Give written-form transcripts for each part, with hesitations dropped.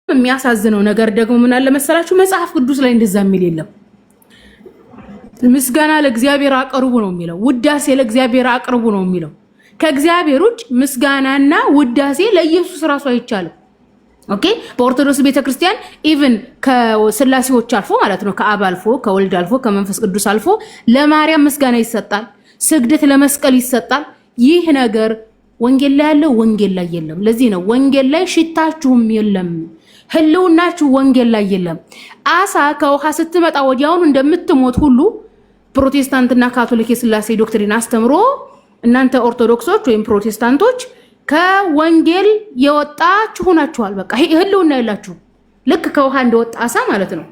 የሚያሳዝነው ነገር ደግሞ ምን አለ መሰላችሁ? መጽሐፍ ቅዱስ ላይ እንደዛ የሚል የለም። ምስጋና ለእግዚአብሔር አቅርቡ ነው የሚለው። ውዳሴ ለእግዚአብሔር አቅርቡ ነው የሚለው። ከእግዚአብሔር ውጭ ምስጋናና ውዳሴ ለኢየሱስ ራሱ አይቻልም። Okay፣ በኦርቶዶክስ ቤተክርስቲያን even ከስላሴዎች አልፎ ማለት ነው፣ ከአብ አልፎ፣ ከወልድ አልፎ፣ ከመንፈስ ቅዱስ አልፎ ለማርያም ምስጋና ይሰጣል። ስግደት ለመስቀል ይሰጣል። ይህ ነገር ወንጌል ላይ ያለው ወንጌል ላይ የለም። ለዚህ ነው ወንጌል ላይ ሽታችሁም የለም፣ ህልውናችሁ ወንጌል ላይ የለም። አሳ ከውሃ ስትመጣ ወዲያውኑ እንደምትሞት ሁሉ ፕሮቴስታንትና ካቶሊክ የስላሴ doctrine አስተምሮ እናንተ ኦርቶዶክሶች ወይም ፕሮቴስታንቶች ከወንጌል የወጣችሁ ሆናችኋል። በቃ ህልውና የላችሁ፣ ልክ ከውሃ እንደወጣ አሳ ማለት ነው።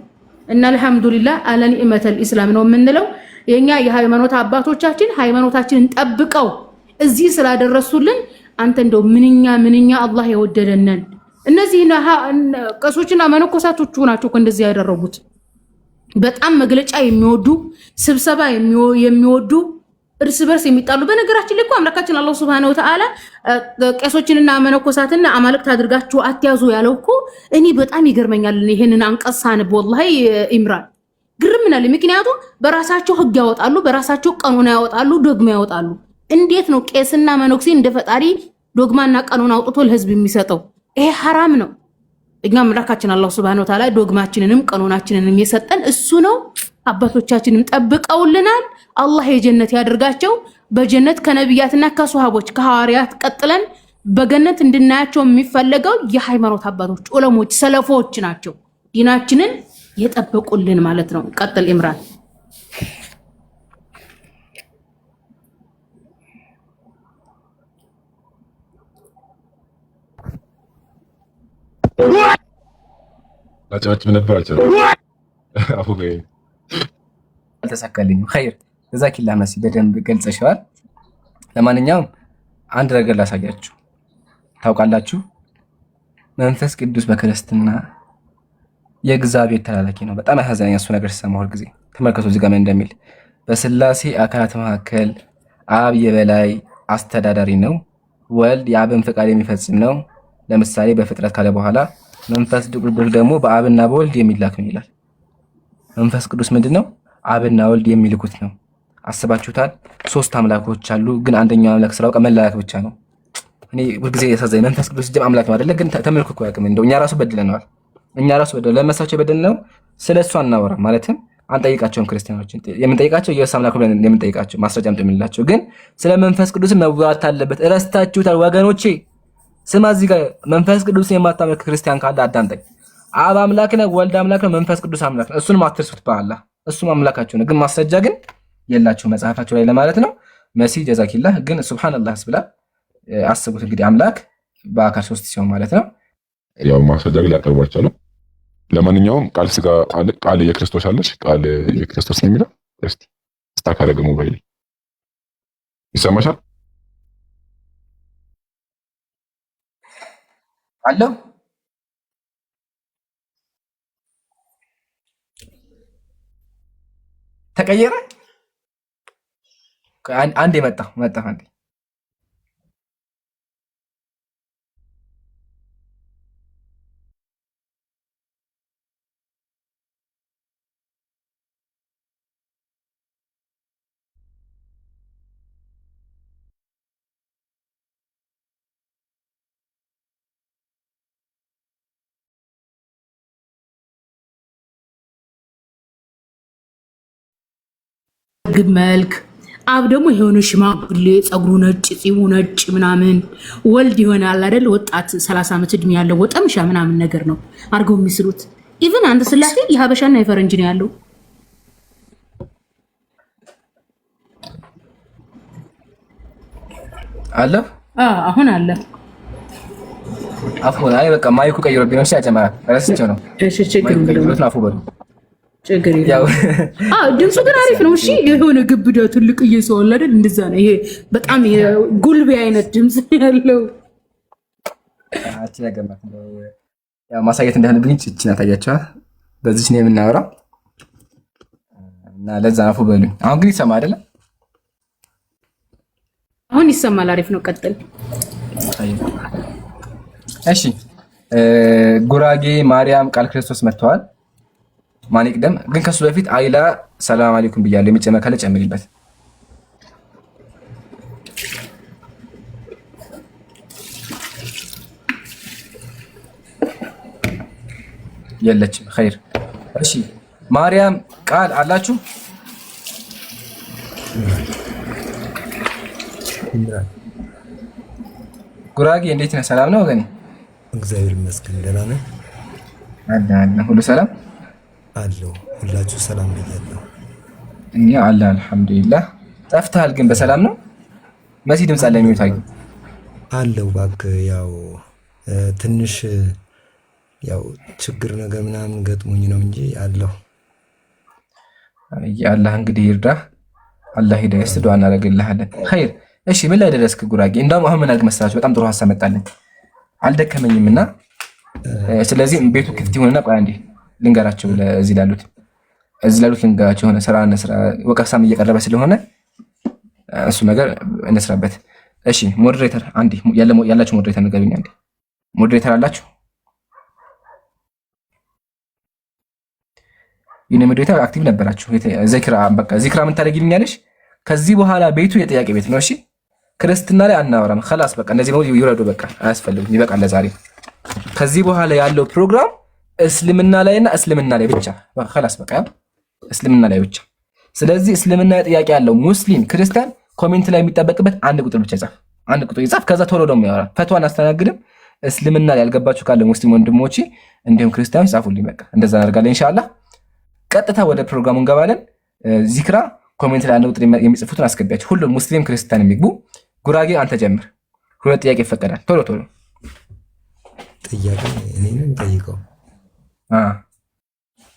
እና አልሐምዱሊላህ አለ ኒዕመተል ኢስላም ነው የምንለው። የኛ የሃይማኖት አባቶቻችን ሃይማኖታችንን ጠብቀው እዚህ ስላደረሱልን አንተ እንደው ምንኛ ምንኛ አላህ የወደደነን። እነዚህ ቀሶችና መነኮሳቶቹ ናቸው እኮ እንደዚህ ያደረጉት። በጣም መግለጫ የሚወዱ፣ ስብሰባ የሚወዱ፣ እርስ በርስ የሚጣሉ። በነገራችን ላይ እኮ አምላካችን አላህ ሱብሃነሁ ወተዓላ ቄሶችንና መነኮሳትና አማልክት አድርጋችሁ አትያዙ ያለው እኮ እኔ በጣም ይገርመኛል። ይሄንን አንቀጽ ሳነብ ወላሂ ኢምራን ግርምናል። ምክንያቱም በራሳቸው ህግ ያወጣሉ፣ በራሳቸው ቀኖና ያወጣሉ፣ ዶግማ ያወጣሉ። እንዴት ነው ቄስና መነኩሴ እንደ ፈጣሪ ዶግማና ቀኖና አውጥቶ ለህዝብ የሚሰጠው? ይሄ ሐራም ነው። እኛ አምላካችን አላህ ሱብሃነሁ ወተዓላ ዶግማችንንም ቀኖናችንንም የሰጠን እሱ ነው። አባቶቻችንም ጠብቀውልናል። አላህ የጀነት ያደርጋቸው። በጀነት ከነቢያትና ከሶሃቦች ከሐዋርያት ቀጥለን በገነት እንድናያቸው የሚፈለገው የሃይማኖት አባቶች፣ ዑለሞች፣ ሰለፎች ናቸው። ዲናችንን የጠበቁልን ማለት ነው። ቀጥል ኢምራን። አጨበጭብ ነበር፣ አልቻልኩም። አፉ በይኝ። አልተሳካልኝም። ኸይር ጀዛኪላ መሲ በደንብ ገልጸሽዋል። ለማንኛውም አንድ ነገር ላሳያችሁ። ታውቃላችሁ መንፈስ ቅዱስ በክርስትና የእግዚአብሔር ተላላኪ ነው። በጣም ያሳዝነኛል እሱ ነገር ሲሰማ ሁል ጊዜ። ተመልከቱ እዚህ ጋር ምን እንደሚል፣ በስላሴ አካላት መካከል አብ የበላይ አስተዳዳሪ ነው፣ ወልድ የአብን ፈቃድ የሚፈጽም ነው። ለምሳሌ በፍጥረት ካለ በኋላ መንፈስ ቅዱስ ደግሞ በአብና በወልድ የሚላክ ነው ይላል። መንፈስ ቅዱስ ምንድን ነው? አብና ወልድ የሚልኩት ነው። አስባችሁታል? ሶስት አምላኮች አሉ፣ ግን አንደኛው አምላክ ስራው መላላክ ብቻ ነው። እኔ ሁልጊዜ ያሳዘኝ መንፈስ ቅዱስ ጀም አምላክ ነው አይደለ? ግን ተመልኮ እኮ አያውቅም። እንደው እኛ ራሱ በድለነዋል። እኛ ራሱ በድለነዋል። ለመሳቸው የበደልነው ስለ እሱ አናወራም፣ ማለትም አንጠይቃቸውም። ክርስቲያኖችን የምንጠይቃቸው ኢየሱስ አምላክ ብለን የምንጠይቃቸው ማስረጃ አምጡ የምንላቸው፣ ግን ስለ መንፈስ ቅዱስ መውራት አለበት። እረስታችሁታል ወገኖቼ። ስማ እዚህ ጋር መንፈስ ቅዱስ የማታመልክ ክርስቲያን ካለ አዳምጠኝ። አብ አምላክ ነው፣ ወልድ አምላክ ነው፣ መንፈስ ቅዱስ አምላክ ነው። እሱንም አትርሱት በአላህ፣ እሱም አምላካቸው ነው። ግን ማስረጃ ግን የላቸው መጽሐፋቸው ላይ ለማለት ነው። መሲ ጀዛኪላህ። ግን ሱብሃንአላህ ብላ አስቡት እንግዲህ አምላክ በአካል ሶስት ሲሆን ማለት ነው። ያው ማስረጃ ግን ሊያቀርቡ አልቻሉም። ለማንኛውም ቃል ስጋ አለ፣ ቃል የክርስቶስ አለች፣ ቃል የክርስቶስ ነው የሚለው። እስቲ stuck አደረገ ሞባይል። ይሰማሻል? አለው ተቀየረ። አንዴ መጣሁ መጣሁ አንዴ። ግብ መልክ፣ አብ ደግሞ የሆነ ሽማግሌ ፀጉሩ ነጭ ፂሙ ነጭ ምናምን፣ ወልድ ይሆናል አይደል ወጣት 30 ዓመት እድሜ ያለው ወጠምሻ ምናምን ነገር ነው አድርገው የሚስሉት። Even አንድ ስላሴ የሀበሻና የፈረንጅ ነው ያለው። አለ አሁን አለ። አፉ አይ በቃ mic ኡ ቀይሮብኝ ነው። እሺ አጨማ ረስቼው ነው። እሺ ችግር mic ኡ ቀይሮት ነው። አፉ በሉ ችግር የለም። ድምፁ ግን አሪፍ ነው። እሺ የሆነ ግብዳ ትልቅ ሰው አለ አይደል? እንደዛ ነው። ይሄ በጣም ጉልቤ አይነት ድምፅ ያለው ማሳየት እንዳለብኝ እቺን አታያቸዋል። በዚች ነው የምናወራው እና ለዛ አፉ በሉኝ። አሁን ግን ይሰማ አይደለም? አሁን ይሰማል። አሪፍ ነው። ቀጥል። እሺ ጉራጌ ማርያም ቃል ክርስቶስ መጥተዋል። ማን ይቅደም? ግን ከሱ በፊት አይላ ሰላም አለይኩም ብያለሁ። የሚጨመር ካለ ጨምሪበት። የለችም። ኸይር። እሺ ማርያም ቃል አላችሁ? ጉራጌ እንዴት ነህ? ሰላም ነው ወገኔ? እግዚአብሔር ይመስገን ደህና ነህ? አለ አለ፣ ሁሉ ሰላም አለው። ሁላችሁ ሰላም ብያለሁ። እኛ አለ አልሐምዱሊላህ። ጠፍተሃል ግን በሰላም ነው? መሲ ድምፅ አለ የሚሉት አለው። እባክህ ያው ትንሽ ያው ችግር ነገር ምናምን ገጥሞኝ ነው እንጂ አለሁ። አላህ እንግዲህ ይርዳ፣ አላህ ሂዳያ ይስጥ። ዱዓ እናደርግልሃለን። ኸይር። እሺ ምን ላይ ደረስክ ጉራጌ? እንደውም አሁን ምን አድርግ መሰላችሁ? በጣም ጥሩ ሀሳብ መጣልኝ፣ አልደከመኝም እና ስለዚህ ቤቱ ክፍት ይሁንና ቆይ አንዴ ልንገራቸው፣ እዚህ ላሉት እዚህ ላሉት ልንገራቸው። የሆነ ስራ እንስራ፣ ወቀሳም እየቀረበ ስለሆነ እሱ ነገር እንስራበት። እሺ moderator አንዴ ያላችሁ moderator ንገሩኝ አንዴ። Moderator አላችሁ? የኔ moderator active ነበራችሁ። ዚክራ በቃ ዚክራ ምን ታደርጊልኛለሽ? ከዚህ በኋላ ቤቱ የጥያቄ ቤት ነው። እሺ ክርስትና ላይ አናወራም። خلاص በቃ እነዚህ ነው ይውረዱ። በቃ አያስፈልግም። ይበቃል ለዛሬ። ከዚህ በኋላ ያለው ፕሮግራም እስልምና ላይና እስልምና ላይ ብቻ። خلاص በቃ እስልምና ላይ ብቻ። ስለዚህ እስልምና ጥያቄ ያለው ሙስሊም ክርስቲያን comment ላይ የሚጠበቅበት አንድ ቁጥር ብቻ ይጻፍ። አንድ ቁጥር ይጻፍ። ከዛ ቶሎ ደግሞ ያወራ። ፈትዋ አናስተናግድም። እስልምና ላይ ያልገባችሁ ካለ ሙስሊም ወንድሞቼ እንዲሁም ክርስቲያኖች ጻፉልኝ። በቃ እንደዛ እናደርጋለን ኢንሻአላህ። ቀጥታ ወደ ፕሮግራሙ እንገባለን። ዚክራ comment ላይ አንድ ቁጥር የሚጽፉትን አስገቢያቸው። ሁሉም ሙስሊም ክርስቲያን የሚግቡ። ጉራጌ አንተ ጀምር። ሁለት ጥያቄ ይፈቀዳል። ቶሎ ቶሎ ጥያቄ እኔንም ጠይቀው።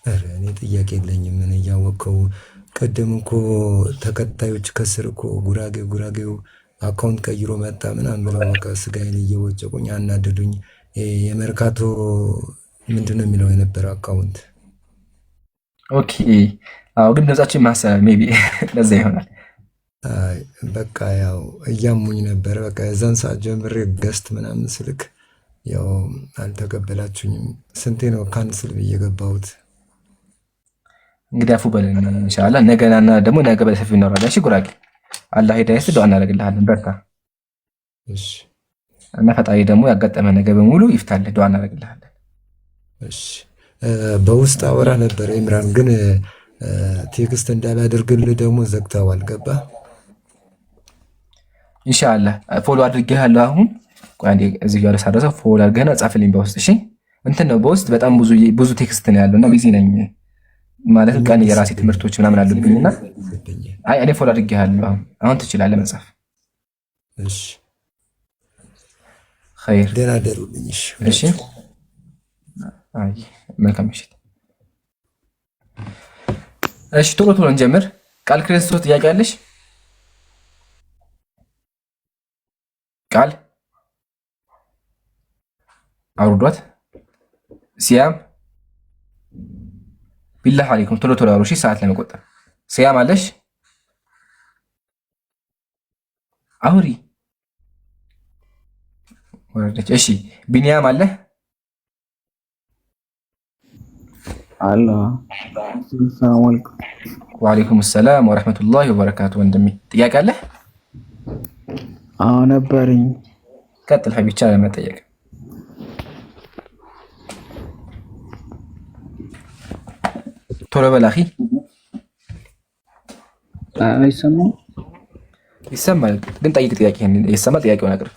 ኧረ እኔ ጥያቄ የለኝም። ምን እያወቀው ቅድም እኮ ተከታዮች ከስር እኮ ጉራጌው ጉራጌው account ቀይሮ መጣ ምናምን ብለው በቃ ስጋዬን እየወጨቁኝ አናደዱኝ። የመርካቶ ምንድን ነው የሚለው የነበረ account Okay። አዎ፣ ግን ድምጻችን ማሰብ maybe ለዛ ይሆናል። በቃ ያው እያሙኝ ነበረ። በቃ የዛን ሰዓት ጀምሬ guest ምናምን ስልክ ያው አልተቀበላችሁኝም። ስንቴ ነው cancel ብዬ ገባሁት። እንግዲህ አፉ በለን ኢንሻአላህ። ነገናና ደግሞ ነገ በሰፊው እናወራለን። እሺ ጉራጌ፣ አላህ ሂዳያ ይስጥ። ዱዓ እናደርግልሃለን። በርታ። እሺ። እና ፈጣሪ ደግሞ ያጋጠመ ነገር በሙሉ ይፍታልህ። ዱዓ እናደርግልሃለን። እሺ። በውስጥ አወራ ነበር ኢምራን፣ ግን text እንዳላደርግልህ ደግሞ ዘግተዋል። ገባ ኢንሻአላህ። Follow አድርጌሃለሁ። አሁን ቆይ አንዴ እዚህ ጋር ሳደርሰው follow አድርገህና ጻፍልኝ በውስጥ እሺ። እንትን ነው በውስጥ በጣም ብዙ ብዙ text ነው ያለው እና busy ነኝ ማለት ቀን የራሴ ትምህርቶች ምናምን አሉብኝና፣ አይ እኔ follow አድርጌሃለሁ። አሁን አሁን ትችላለህ መጻፍ። እሺ ኸይር፣ ደህና ደሩልኝ። እሺ አይ መልካም ምሽት። እሺ ቶሎ ቶሎ እንጀምር። ቃል ክርስቶስ ጥያቄ አለሽ? ቃል አውርዷት። ሲያም ቢላህ አለይኩም ቶሎ ቶሎ አውሩ፣ እሺ ሰዓት ለመቆጠብ። ሲያም አለሽ? አውሪ። ወረደች። እሺ ቢኒያም አለ? አለ። ሰላም አለይኩም። ወአለይኩም ሰላም ወረሕመቱላሂ ወበረካቱ። ወንድሜ ጥያቄ አለ? አዎ ነበረኝ። ቀጥል ሀቢብ፣ ይቻላል መጠየቅ። ቶሎ በል አኺ። አይሰማም? ይሰማል፣ ግን ጠይቅ። ጥያቄ ይሰማል። ጥያቄውን አቅርብ።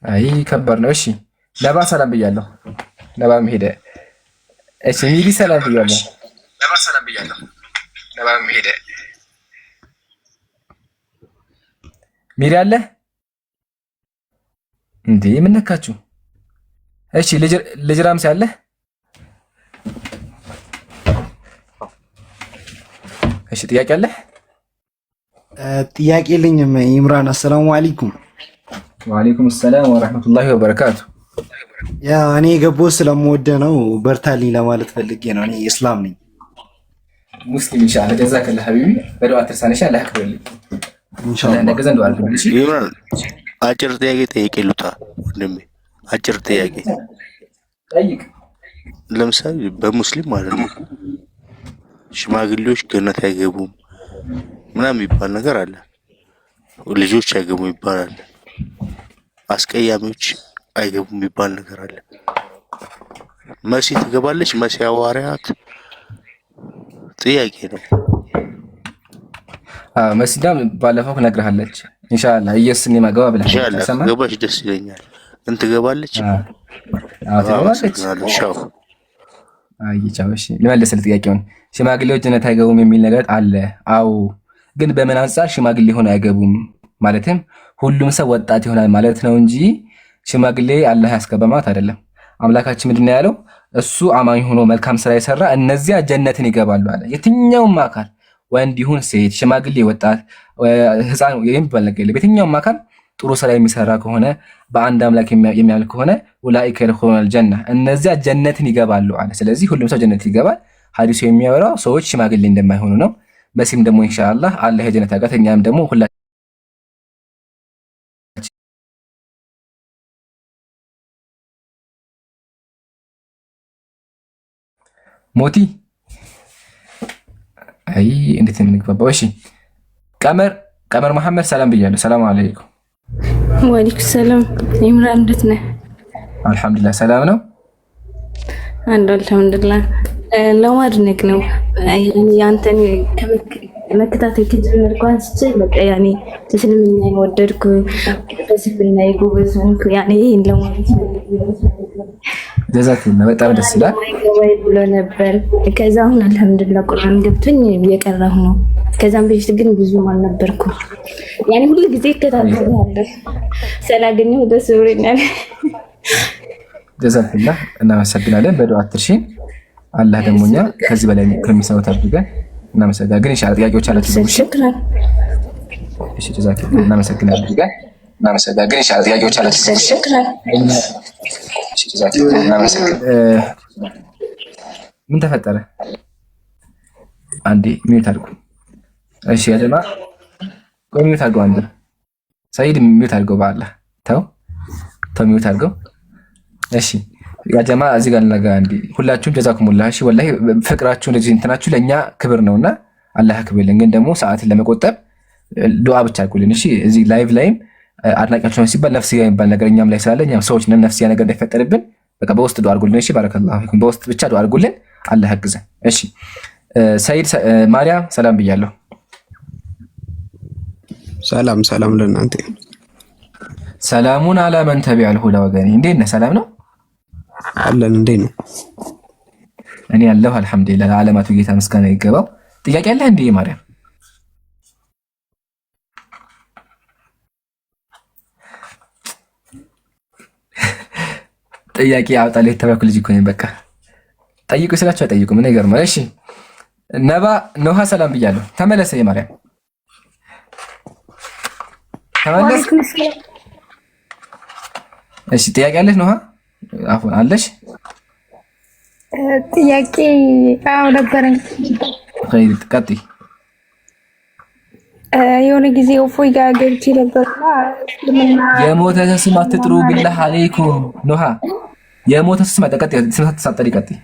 አይ ከባድ ነው። እሺ ነባ ሰላም ብያለሁ። ነባም ሄደ። እሺ ሚሊ ሰላም ብያለሁ። ነባ ሰላም ብያለሁ። ነባም ሄደ። ሚሪ አለ እንዴ? ምን ነካችሁ? እሺ ልጅ ራምሲ አለ? እሺ ጥያቄ አለ? ጥያቄ የለኝም ኢምራን። አሰላሙ አለይኩም። ወአለይኩም ሰላም ወራህመቱላሂ ወበረካቱ። ያ እኔ የገባሁት ስለምወደ ነው፣ በርታልኝ ለማለት ፈልጌ ነው። እኔ እስላም ነኝ። ሙስሊም ኢንሻአላህ። ጀዛከላህ ሀቢቢ፣ በዱዓ አትርሳን። ኢንሻአላህ አክብርልኝ። ኢንሻአላህ። ነገ ዘንድ አድርግልኝ። እሺ። ይምራን፣ አጭር ጥያቄ ጠይቄ ሉታ ወንድሜ፣ አጭር ጥያቄ። ጠይቅ። ለምሳሌ በሙስሊም ማለት ነው ሽማግሌዎች ገነት አይገቡም ምናምን የሚባል ነገር አለ። ልጆች አይገቡም ይባላል። አስቀያሚዎች አይገቡም የሚባል ነገር አለ። መሲ ትገባለች? መሲ ሐዋርያት ጥያቄ ነው። መሲዳም ባለፈው ነግረሃለች። ኢንሻአላህ ኢየሱስን የማገባ ብለሃለች። ኢንሻአላህ ሰማ ከገባች ደስ ይለኛል። ግን ትገባለች? አዎ ትገባለች። አመሰግናለሁ። ቻው። አይ ቻው። እሺ ልመልስልህ ጥያቄውን። ሽማግሌዎች ጀነት አይገቡም የሚል ነገር አለ። አዎ፣ ግን በምን አንጻር ሽማግሌ ሆነው አይገቡም? ማለትም ሁሉም ሰው ወጣት ይሆናል ማለት ነው እንጂ ሽማግሌ አላህ ያስገባ ማለት አይደለም። አምላካችን ምንድን ነው ያለው? እሱ አማኝ ሆኖ መልካም ስራ የሰራ እነዚያ ጀነትን ይገባሉ አለ። የትኛውም አካል ወንድ ይሁን ሴት፣ ሽማግሌ፣ ወጣት፣ ህፃን የሚባል ነገር የለም። የትኛውም አካል ጥሩ ስራ የሚሰራ ከሆነ፣ በአንድ አምላክ የሚያምል ከሆነ أولئك يدخلون الجنة እነዚያ ጀነትን ይገባሉ አለ። ስለዚህ ሁሉም ሰው ጀነት ይገባል። ሐዲሱ የሚያወራው ሰዎች ሽማግሌ እንደማይሆኑ ነው። መሲም ደግሞ ኢንሻአላህ አላህ የጀነት ያውቃት፣ እኛም ደግሞ ሁላችንም ሞቲ አይ እንዴት ነው የምንግባባው? እሺ ቀመር፣ ቀመር መሐመድ ሰላም ብያለሁ። ሰላም አለይኩም። ወአለይኩም ሰላም ኢምራን፣ እንዴት ነህ? አልሐምዱሊላህ ሰላም ነው። አንዱ አልሐምዱሊላህ። ለማድነቅ ነው ያንተን መከታተል ከጀመርኩ አንስቼ በቃ ያኔ እስልምና የወደድኩ፣ በእስልምና የጎበዝ ሆንኩ። ያኔ ይሄን ለማለት ጀዛከላህ፣ በጣም ደስ ይላል። የማይገባኝ ብሎ ነበር። ከዛ አሁን አልሐምዱሊላህ ቁርአን ገብቶኝ እየቀራሁ ነው። ከዛም በፊት ግን ብዙም አልነበርኩም። ያኔ ሁሉ ጊዜ እከታተላለሁ። ስላገኘሁ ደስ ብሎኛል። ጀዛከላህ፣ እናመሰግናለን። በዱዓ አትርሺን። አላህ ደግሞ እኛ ከዚህ በላይ ከሚሰሩት አድርገን እናመሰግናለን። ግን ኢንሻአላህ ጥያቄዎች አላችሁ ደግሞ። እሺ። ሽክራን። እሺ ጀዛከላህ፣ እናመሰግናለን። እናመሰግናለን። ግን ኢንሻአላህ ጥያቄዎች አላችሁ ደግሞ። እሺ። ሽክራን። እሺ ጀዛከላህ፣ እናመሰግናለን። ምን ተፈጠረ? አንዴ mute አድርጉ። እሺ ያጀማ ቆይ mute አድርገው። አንዴ ሰይድ mute አድርገው። በአላህ ተው ተው፣ mute አድርገው። እሺ ያጀማ እዚህ ጋር ልነጋ አንዴ ሁላችሁም ጀዛኩሙላህ። እሺ ወላሂ ፍቅራችሁ እንደዚህ እንትናችሁ ለእኛ ክብር ነውና አላህ ያክብርልን። ግን ደግሞ ሰዓትን ለመቆጠብ ዱዓ ብቻ አድርጉልን። እሺ እዚህ live ላይም አድናቂያችሁ ነው ሲባል ነፍስያ የሚባል ነገር እኛም ላይ ስላለ እኛም ሰዎች ነን። ነፍስያ ነገር እንዳይፈጠርብን በቃ በውስጥ ዱዓ አድርጉልን። እሺ ባረከላሁ ፊኩም። በውስጥ ብቻ ዱዓ አድርጉልን። አላህ ያግዘን። እሺ ሰይድ ማርያም ሰላም ብያለሁ። ሰላም ሰላም ለእናንተ። ሰላሙን አላ መን ተቢዐል ሁዳ። ወገኔ እንዴት ነህ? ሰላም ነው? አለን። እንዴት ነው? እኔ ያለሁ አልሐምዱሊላህ። ለዓለማቱ ጌታ ምስጋና ይገባው። ጥያቄ አለህ እንዴ ማርያም? ጥያቄ አውጣልህ የተባልኩ ልጅ እኮ ነኝ። በቃ ጠይቁ ስላቸው አይጠይቁም። ምን ይገርማል። እሺ ነባ ኖሃ ሰላም ብያለሁ። ተመለሰ የማርያም ተመለስ። እሺ ጥያቄ አለሽ ኖሃ? አሁን አለሽ? ጥያቄ አዎ ነበረኝ። ኸይር ቀጥይ። የሆነ ጊዜ እፎይ ጋር ገብቼ ነበርና እስልምና የሞተ ሰው ስም አትጥሩ ቢላህ አለይኩም ኖሃ። የሞተ ሰው ስም ቀጥይ፣ ስም ሳትጠሪ ቀጥይ።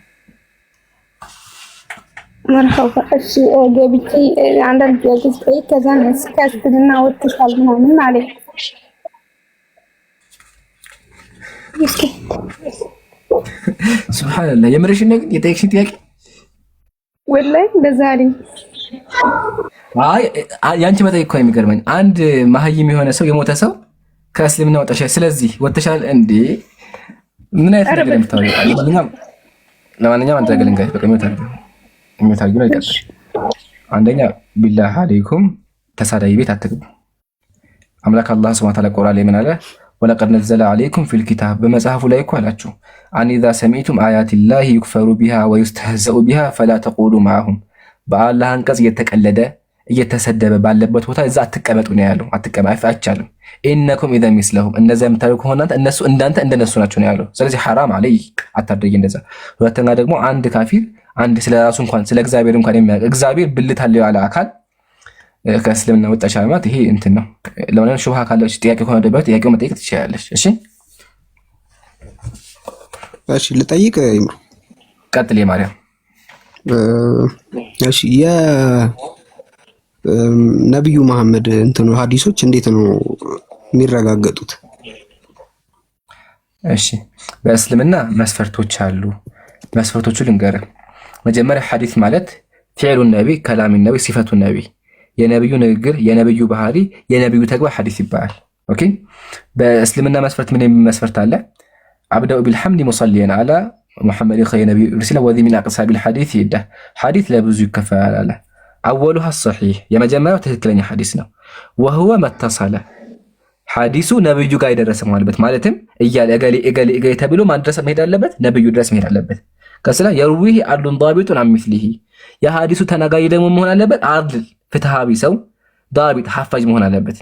መርሐባ። እሺ ገብቼ አንዳንድ ጥያቄ ስጠይቅ ከዛን ከእስልምና ወጥተሻል ምናምን አለኝ። እስኪ ሱብሃንአላህ፣ የምርሽን ነው ግን የጠየቅሽኝ ጥያቄ? ወላሂ እንደዛ አለኝ። አይ ያንቺ መጠየቅ እኮ ነው የሚገርመኝ። አንድ መሀይም የሆነ ሰው የሞተ ሰው ከእስልምና ወጥተሻል፣ ስለዚህ ወጥተሻል እንዴ? ምን አይነት ነገር የምታወሪው? ለማንኛውም አንድ ነገር ልንገርሽ፣ በቃ mute አድርጊው፣ mute አድርጊው ነው ይቀጥል። አንደኛ ቢላህ አለይኩም ተሳዳቢ ቤት አትግቡ። አምላክ አላህ ሱብሓነሁ ወተዓላ ቁርአን ላይ ምን አለ? ولقد نزل عليكم في الكتاب በመጽሐፉ ላይ እኮ አላችሁ أن إذا سمعتم آيات الله يكفر بها ويستهزأ بها فلا تقعدوا معهم በአላህ አንቀጽ እየተቀለደ እየተሰደበ ባለበት ቦታ እዛ አትቀመጡ ነው ያለው። አትቀመጡ አይቻልም። إنكم إذا مثلهم እንደዛ የምታደርጉ ከሆነ እነሱ እንዳንተ እንደነሱ ናቸው ነው ያለው። ስለዚህ ሐራም አለይ አታድርጊ እንደዛ። ሁለተኛ ደግሞ አንድ ካፊር አንድ ስለ ራሱ እንኳን ስለ እግዚአብሔር እንኳን የሚያውቅ እግዚአብሔር ብልት አለው ያለ አካል ከእስልምና ወጣ ማለት ይሄ እንትን ነው። ለማንኛውም ሹብሃ ካለች ጥያቄ ከሆነ ደግሞ ጥያቄው መጠየቅ ትችላለች። እሺ እሺ፣ ልጠይቅ ይምሩ። ቀጥል የማርያም። እሺ፣ የነቢዩ መሐመድ እንትኑ ሀዲሶች እንዴት ነው የሚረጋገጡት? እሺ፣ በእስልምና መስፈርቶች አሉ። መስፈርቶቹ ልንገርህ። መጀመሪያ ሐዲስ ማለት فعل النبي፣ كلام النبي፣ صفة النبي፣ የነቢዩ ንግግር፣ የነቢዩ ባህሪ፣ የነቢዩ ተግባር ሐዲስ ይባላል። Okay፣ በእስልምና መስፈርት ምን የሚል መስፈርት አለ? أبدأ بالحمد مصليا على محمد خير نبي أرسل وذي من أقسام الحديث عدة ሐዲስ ለብዙ ይከፈላል አለ። أولها الصحيح የመጀመሪያው ትክክለኛ ሐዲስ ነው። وهو ما اتصل ሐዲሱ ነብዩ ጋር የደረሰ መሆን አለበት። ማለትም እያለ እገሌ እገሌ እገሌ ተብሎ ማን ድረስ መሄድ አለበት? ነብዩ ድረስ መሄድ አለበት። ከስላ يرويه عدل ضابط عن مثله የሐዲሱ ተናጋሪ ደግሞ መሆን አለበት عدل ፍትሃዊ ሰው ضابط ሐፋጅ መሆን አለበት።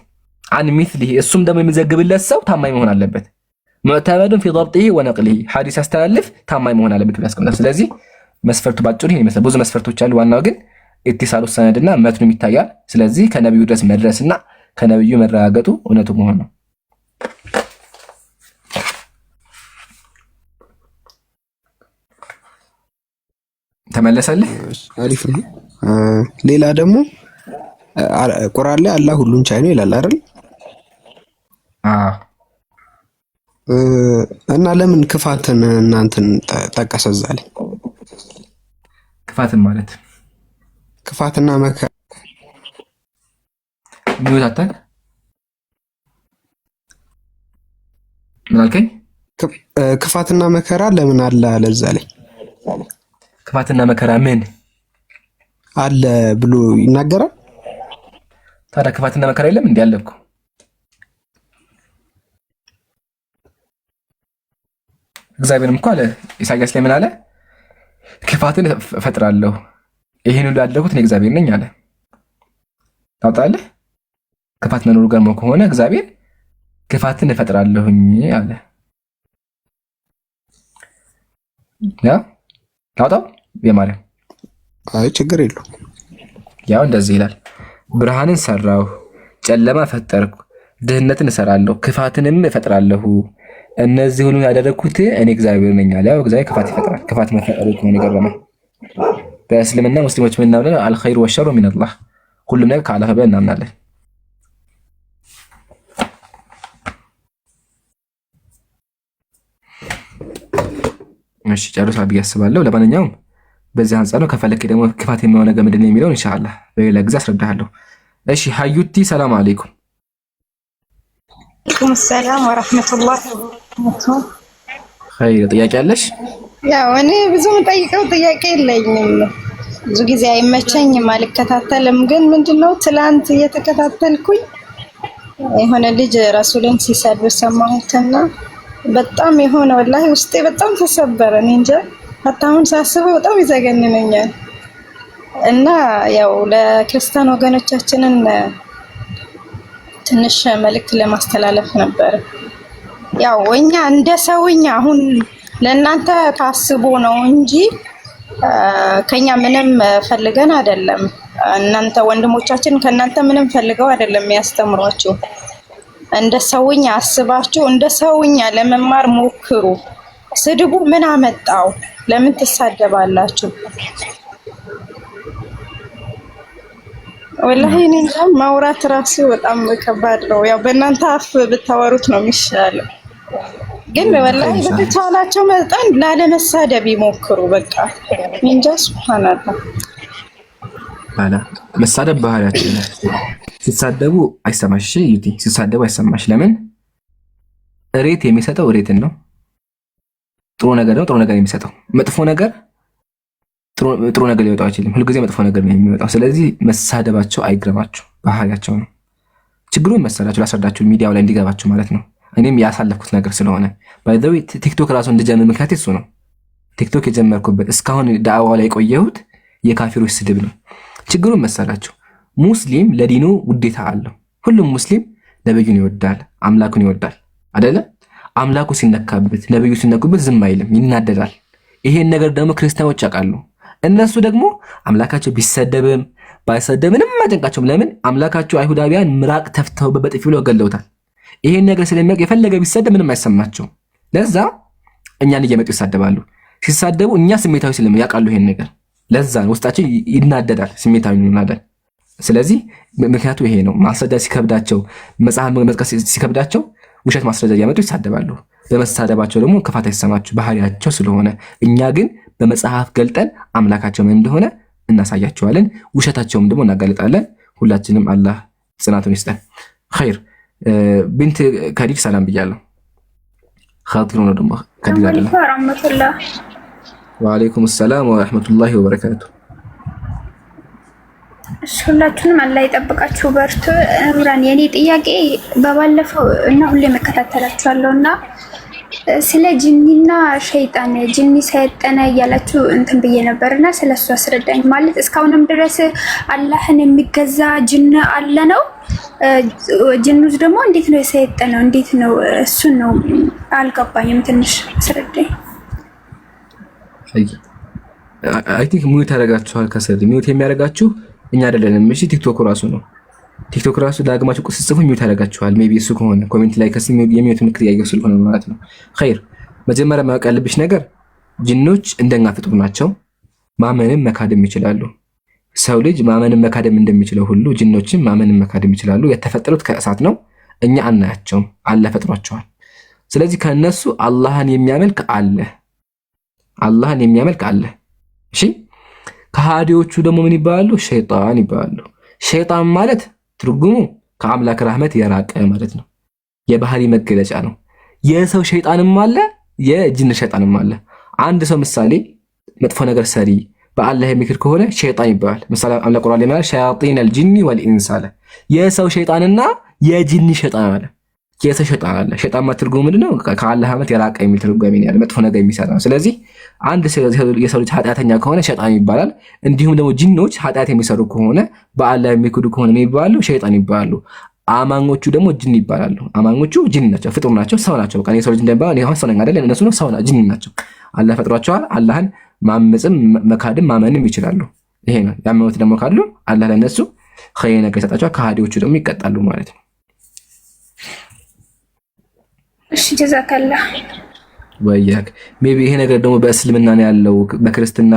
عن مثله እሱም ደግሞ የሚዘግብለት ሰው ታማኝ መሆን አለበት። معتمد في ضبطه ونقله ሐዲስ ያስተላልፍ ታማኝ መሆን አለበት ብሎ ያስቀምጣል። ስለዚህ መስፈርቱ ባጭሩ ይሄን ይመስላል። ብዙ መስፈርቶች አሉ። ዋናው ግን اتصال السند ና መትኑም ይታያል። ስለዚህ ከነቢዩ ድረስ መድረስና ከነቢዩ መረጋገጡ እውነቱ መሆን ነው። ተመለሰልህ? አሪፍ ነው። ሌላ ደግሞ ቁርአን ላይ አላህ ሁሉን ቻይ ነው ይላል አይደል? አዎ። እና ለምን ክፋትን እናንተን ጠቀሰ እዛ ላይ? ክፋትን ማለት ክፋትና መከራ mute አታክ ምን አልከኝ? ክፋትና መከራ ለምን አለ አለ እዛ ላይ? ክፋትና መከራ ምን አለ ብሎ ይናገራል? ታዲያ ክፋትና መከራ የለም እንዴ? አለ እኮ። እግዚአብሔርም እኮ አለ ኢሳያስ ላይ ምን አለ? ክፋትን እፈጥራለሁ ይሄን ሁሉ ያደረኩት እኔ እግዚአብሔር ነኝ አለ። ታውጣለህ? ክፋት መኖሩ ገርሞ ከሆነ እግዚአብሔር ክፋትን እፈጥራለሁኝ አለ። ያ ላውጣው የማርያም። አይ ችግር የለውም። ያው እንደዚህ ይላል፣ ብርሃንን ሰራሁ፣ ጨለማ ፈጠርኩ፣ ድህነትን እሰራለሁ፣ ክፋትንም እፈጥራለሁ። እነዚህ ሁሉ ያደረግኩት እኔ እግዚአብሔር ነኝ አለ። ያው እግዚአብሔር ክፋት ይፈጥራል። ክፋት መፈጠሩ ከሆነ የገረመህ በእስልምና ሙስሊሞች ምን እናምናለን? الخير والشر من الله፣ ሁሉም ነገር ከአላህ ብለን እናምናለን። እሺ ጨርሷል ብዬ አስባለሁ። ለማንኛውም በዚህ አንጻር ነው። ከፈለክ ደግሞ ክፋት የሚሆነው ነገር ምንድን ነው የሚለውን ኢንሻአላህ በሌላ ጊዜ አስረዳሃለሁ። እሺ ሀዩቲ ሰላም አለይኩም። عليكم السلام ورحمة الله وبركاته። ኸይር፣ ጥያቄ አለሽ? ያው እኔ ብዙ የምጠይቀው ጥያቄ የለኝም። ብዙ ጊዜ አይመቸኝም፣ አልከታተልም። ግን ምንድነው ትላንት እየተከታተልኩኝ የሆነ ልጅ ረሱልን ሲሰድብ ሰማሁትና በጣም የሆነ ወላሂ ውስጤ በጣም ተሰበረ። እኔ እንጃ حتى አሁን ሳስበው በጣም ይዘገንነኛል። እና ያው ለክርስቲያን ወገኖቻችንን ትንሽ መልእክት ለማስተላለፍ ነበር። ያው እኛ እንደ ሰውኛ አሁን ለእናንተ ታስቦ ነው እንጂ ከኛ ምንም ፈልገን አይደለም። እናንተ ወንድሞቻችን ከእናንተ ምንም ፈልገው አይደለም የሚያስተምሯችሁ። እንደ ሰውኛ አስባችሁ እንደ ሰውኛ ለመማር ሞክሩ። ስድቡ ምን አመጣው? ለምን ትሳደባላችሁ? ወላሂ እኔ እንጃ ማውራት ራሱ በጣም ከባድ ነው። ያው በእናንተ አፍ ብታወሩት ነው የሚሻለው። ግን ወላሂ በተቻላቸው መጠን ላለመሳደብ ይሞክሩ። በቃ እንጃ ሱብሃንአላህ። ባላ መሳደብ ባህሪያችን ነው። ሲሳደቡ አይሰማሽ። እሺ ዩቲ፣ ሲሳደቡ አይሰማሽ። ለምን? እሬት የሚሰጠው እሬትን ነው። ጥሩ ነገር ነው ጥሩ ነገር የሚሰጠው። መጥፎ ነገር ጥሩ ነገር ሊወጣው አይችልም። ሁልጊዜ መጥፎ ነገር ነው የሚወጣው። ስለዚህ መሳደባቸው አይግረማችሁ፣ ባህሪያቸው ነው። ችግሩን መሰላችሁ ላስረዳችሁ፣ ሚዲያው ላይ እንዲገባችሁ ማለት ነው። እኔም ያሳለፍኩት ነገር ስለሆነ by the way ቲክቶክ ራሱ እንድጀምር ምክንያት እሱ ነው። ቲክቶክ የጀመርኩበት እስካሁን ዳዕዋው ላይ የቆየሁት የካፊሮች ስድብ ነው። ችግሩን መሰላችሁ ሙስሊም ለዲኑ ውዴታ አለው። ሁሉም ሙስሊም ነብዩን ይወዳል፣ አምላኩን ይወዳል አደለ? አምላኩ ሲነካበት፣ ነብዩ ሲነኩበት ዝም አይልም፣ ይናደዳል። ይሄን ነገር ደግሞ ክርስቲያኖች ያውቃሉ። እነሱ ደግሞ አምላካቸው ቢሰደብም ባይሰደብ ምንም አይጨንቃቸውም። ለምን? አምላካቸው አይሁዳውያን ምራቅ ተፍተው በጥፊ ብለው ገለውታል። ይሄን ነገር ስለሚያውቅ የፈለገ ቢሰደብ ምንም አይሰማቸውም። ለዛ እኛን እየመጡ ይሳደባሉ። ሲሳደቡ እኛ ስሜታዊ ስለምን ያውቃሉ ይሄን ነገር። ለዛ ነው ውስጣችን ይናደዳል፣ ስሜታዊ ይናደዳል። ስለዚህ ምክንያቱ ይሄ ነው። ማስረጃ ሲከብዳቸው፣ መጽሐፍ መጥቀስ ሲከብዳቸው ውሸት ማስረጃ እያመጡ ይሳደባሉ። በመሳደባቸው ደግሞ ክፋት አይሰማቸው ባህሪያቸው ስለሆነ፣ እኛ ግን በመጽሐፍ ገልጠን አምላካቸው ምን እንደሆነ እናሳያቸዋለን። ውሸታቸውም ደግሞ እናጋልጣለን። ሁላችንም አላህ ጽናቱን ይስጠን። ኸይር ቢንት ከዲር ሰላም ብያለሁ። ኻጢር ነው ደግሞ ከዲር አይደለም። ወአለይኩም ሰላም ወረሕመቱላሂ ወበረካቱ። እሺ ሁላችሁንም አላህ ይጠብቃችሁ፣ በርቱ። ኑራን የኔ ጥያቄ በባለፈው እና ሁሌ መከታተላችኋለሁ እና ስለ ጅኒና ሸይጣን ጅኒ ሰይጠነ እያላችሁ እንትን ብዬ ነበር እና ስለ እሱ አስረዳኝ። ማለት እስካሁንም ድረስ አላህን የሚገዛ ጅን አለ ነው? ጅኑስ ደግሞ እንዴት ነው የሰየጠነው? እንዴት ነው? እሱን ነው አልገባኝም። ትንሽ አስረዳኝ። I think mute ያደርጋችኋል። ከስር mute የሚያደርጋችሁ እኛ አይደለንም። እሺ ቲክቶክ ራሱ ነው። ቲክቶክ ራሱ ዳግማችሁ ስትጽፉ mute ያደርጋችኋል። Maybe እሱ ከሆነ comment ላይ ከስር የ mute ምልክት ያየው ስለሆነ ማለት ነው። ኸይር መጀመሪያ ማወቅ ያለብሽ ነገር ጅኖች እንደኛ ፍጡር ናቸው። ማመንም መካድም ይችላሉ። ሰው ልጅ ማመንም መካድም እንደሚችለው ሁሉ ጅኖችም ማመንም መካድም ይችላሉ። የተፈጠሩት ከእሳት ነው። እኛ አናያቸውም፣ አላህ ፈጥሯቸዋል። ስለዚህ ከእነሱ አላህን የሚያመልክ አለ፣ አላህን የሚያመልክ አለ። እሺ ከሃዲዎቹ ደግሞ ምን ይባላሉ? ሸይጣን ይባላሉ። ሸይጣን ማለት ትርጉሙ ከአምላክ ረህመት የራቀ ማለት ነው። የባህሪ መገለጫ ነው። የሰው ሸይጣንም አለ፣ የጅን ሸይጣንም አለ። አንድ ሰው ምሳሌ መጥፎ ነገር ሰሪ በአላህ የሚክድ ከሆነ ሸይጣን ይባላል። ምሳሌ አምላክ ቁርአን ላይ ማለት شياطين الجن والإنس አለ። የሰው ሸይጣንና የጅን ሸይጣን አለ። የሰው ሸይጣን አለ። ሸይጣን ማለት ትርጉሙ ምንድነው? ከአላህ ረህመት የራቀ የሚል ትርጓሜ ነው ያለ፣ መጥፎ ነገር የሚሰራ ነው። ስለዚህ አንድ የሰው ልጅ ኃጢአተኛ ከሆነ ሸይጣን ይባላል። እንዲሁም ደግሞ ጅኖች ኃጢአት የሚሰሩ ከሆነ በአላህ የሚክዱ ከሆነ ምን ይባላሉ? ሸይጣን ይባላሉ። አማኞቹ ደግሞ ጅን ይባላሉ። አማኞቹ ጅን ናቸው፣ ፍጡር ናቸው፣ ሰው ናቸው። በቃ የሰው ልጅ እንደሚባለው እኔ አሁን ሰው ነኝ አይደል? እነሱ ነው ሰው ጅን ናቸው። አላህ ፈጥሯቸዋል። አላህን ማመፅም መካድም ማመንም ይችላሉ። ይሄ ነው። ያመኑት ደግሞ ካሉ አላህ ለነሱ ኸይር ነገር ይሰጣቸዋል። ከሃዲዎቹ ደግሞ ይቀጣሉ ማለት ነው። እሺ ጀዛከላህ። ወያክ maybe ይሄ ነገር ደግሞ በእስልምና ነው ያለው። በክርስትና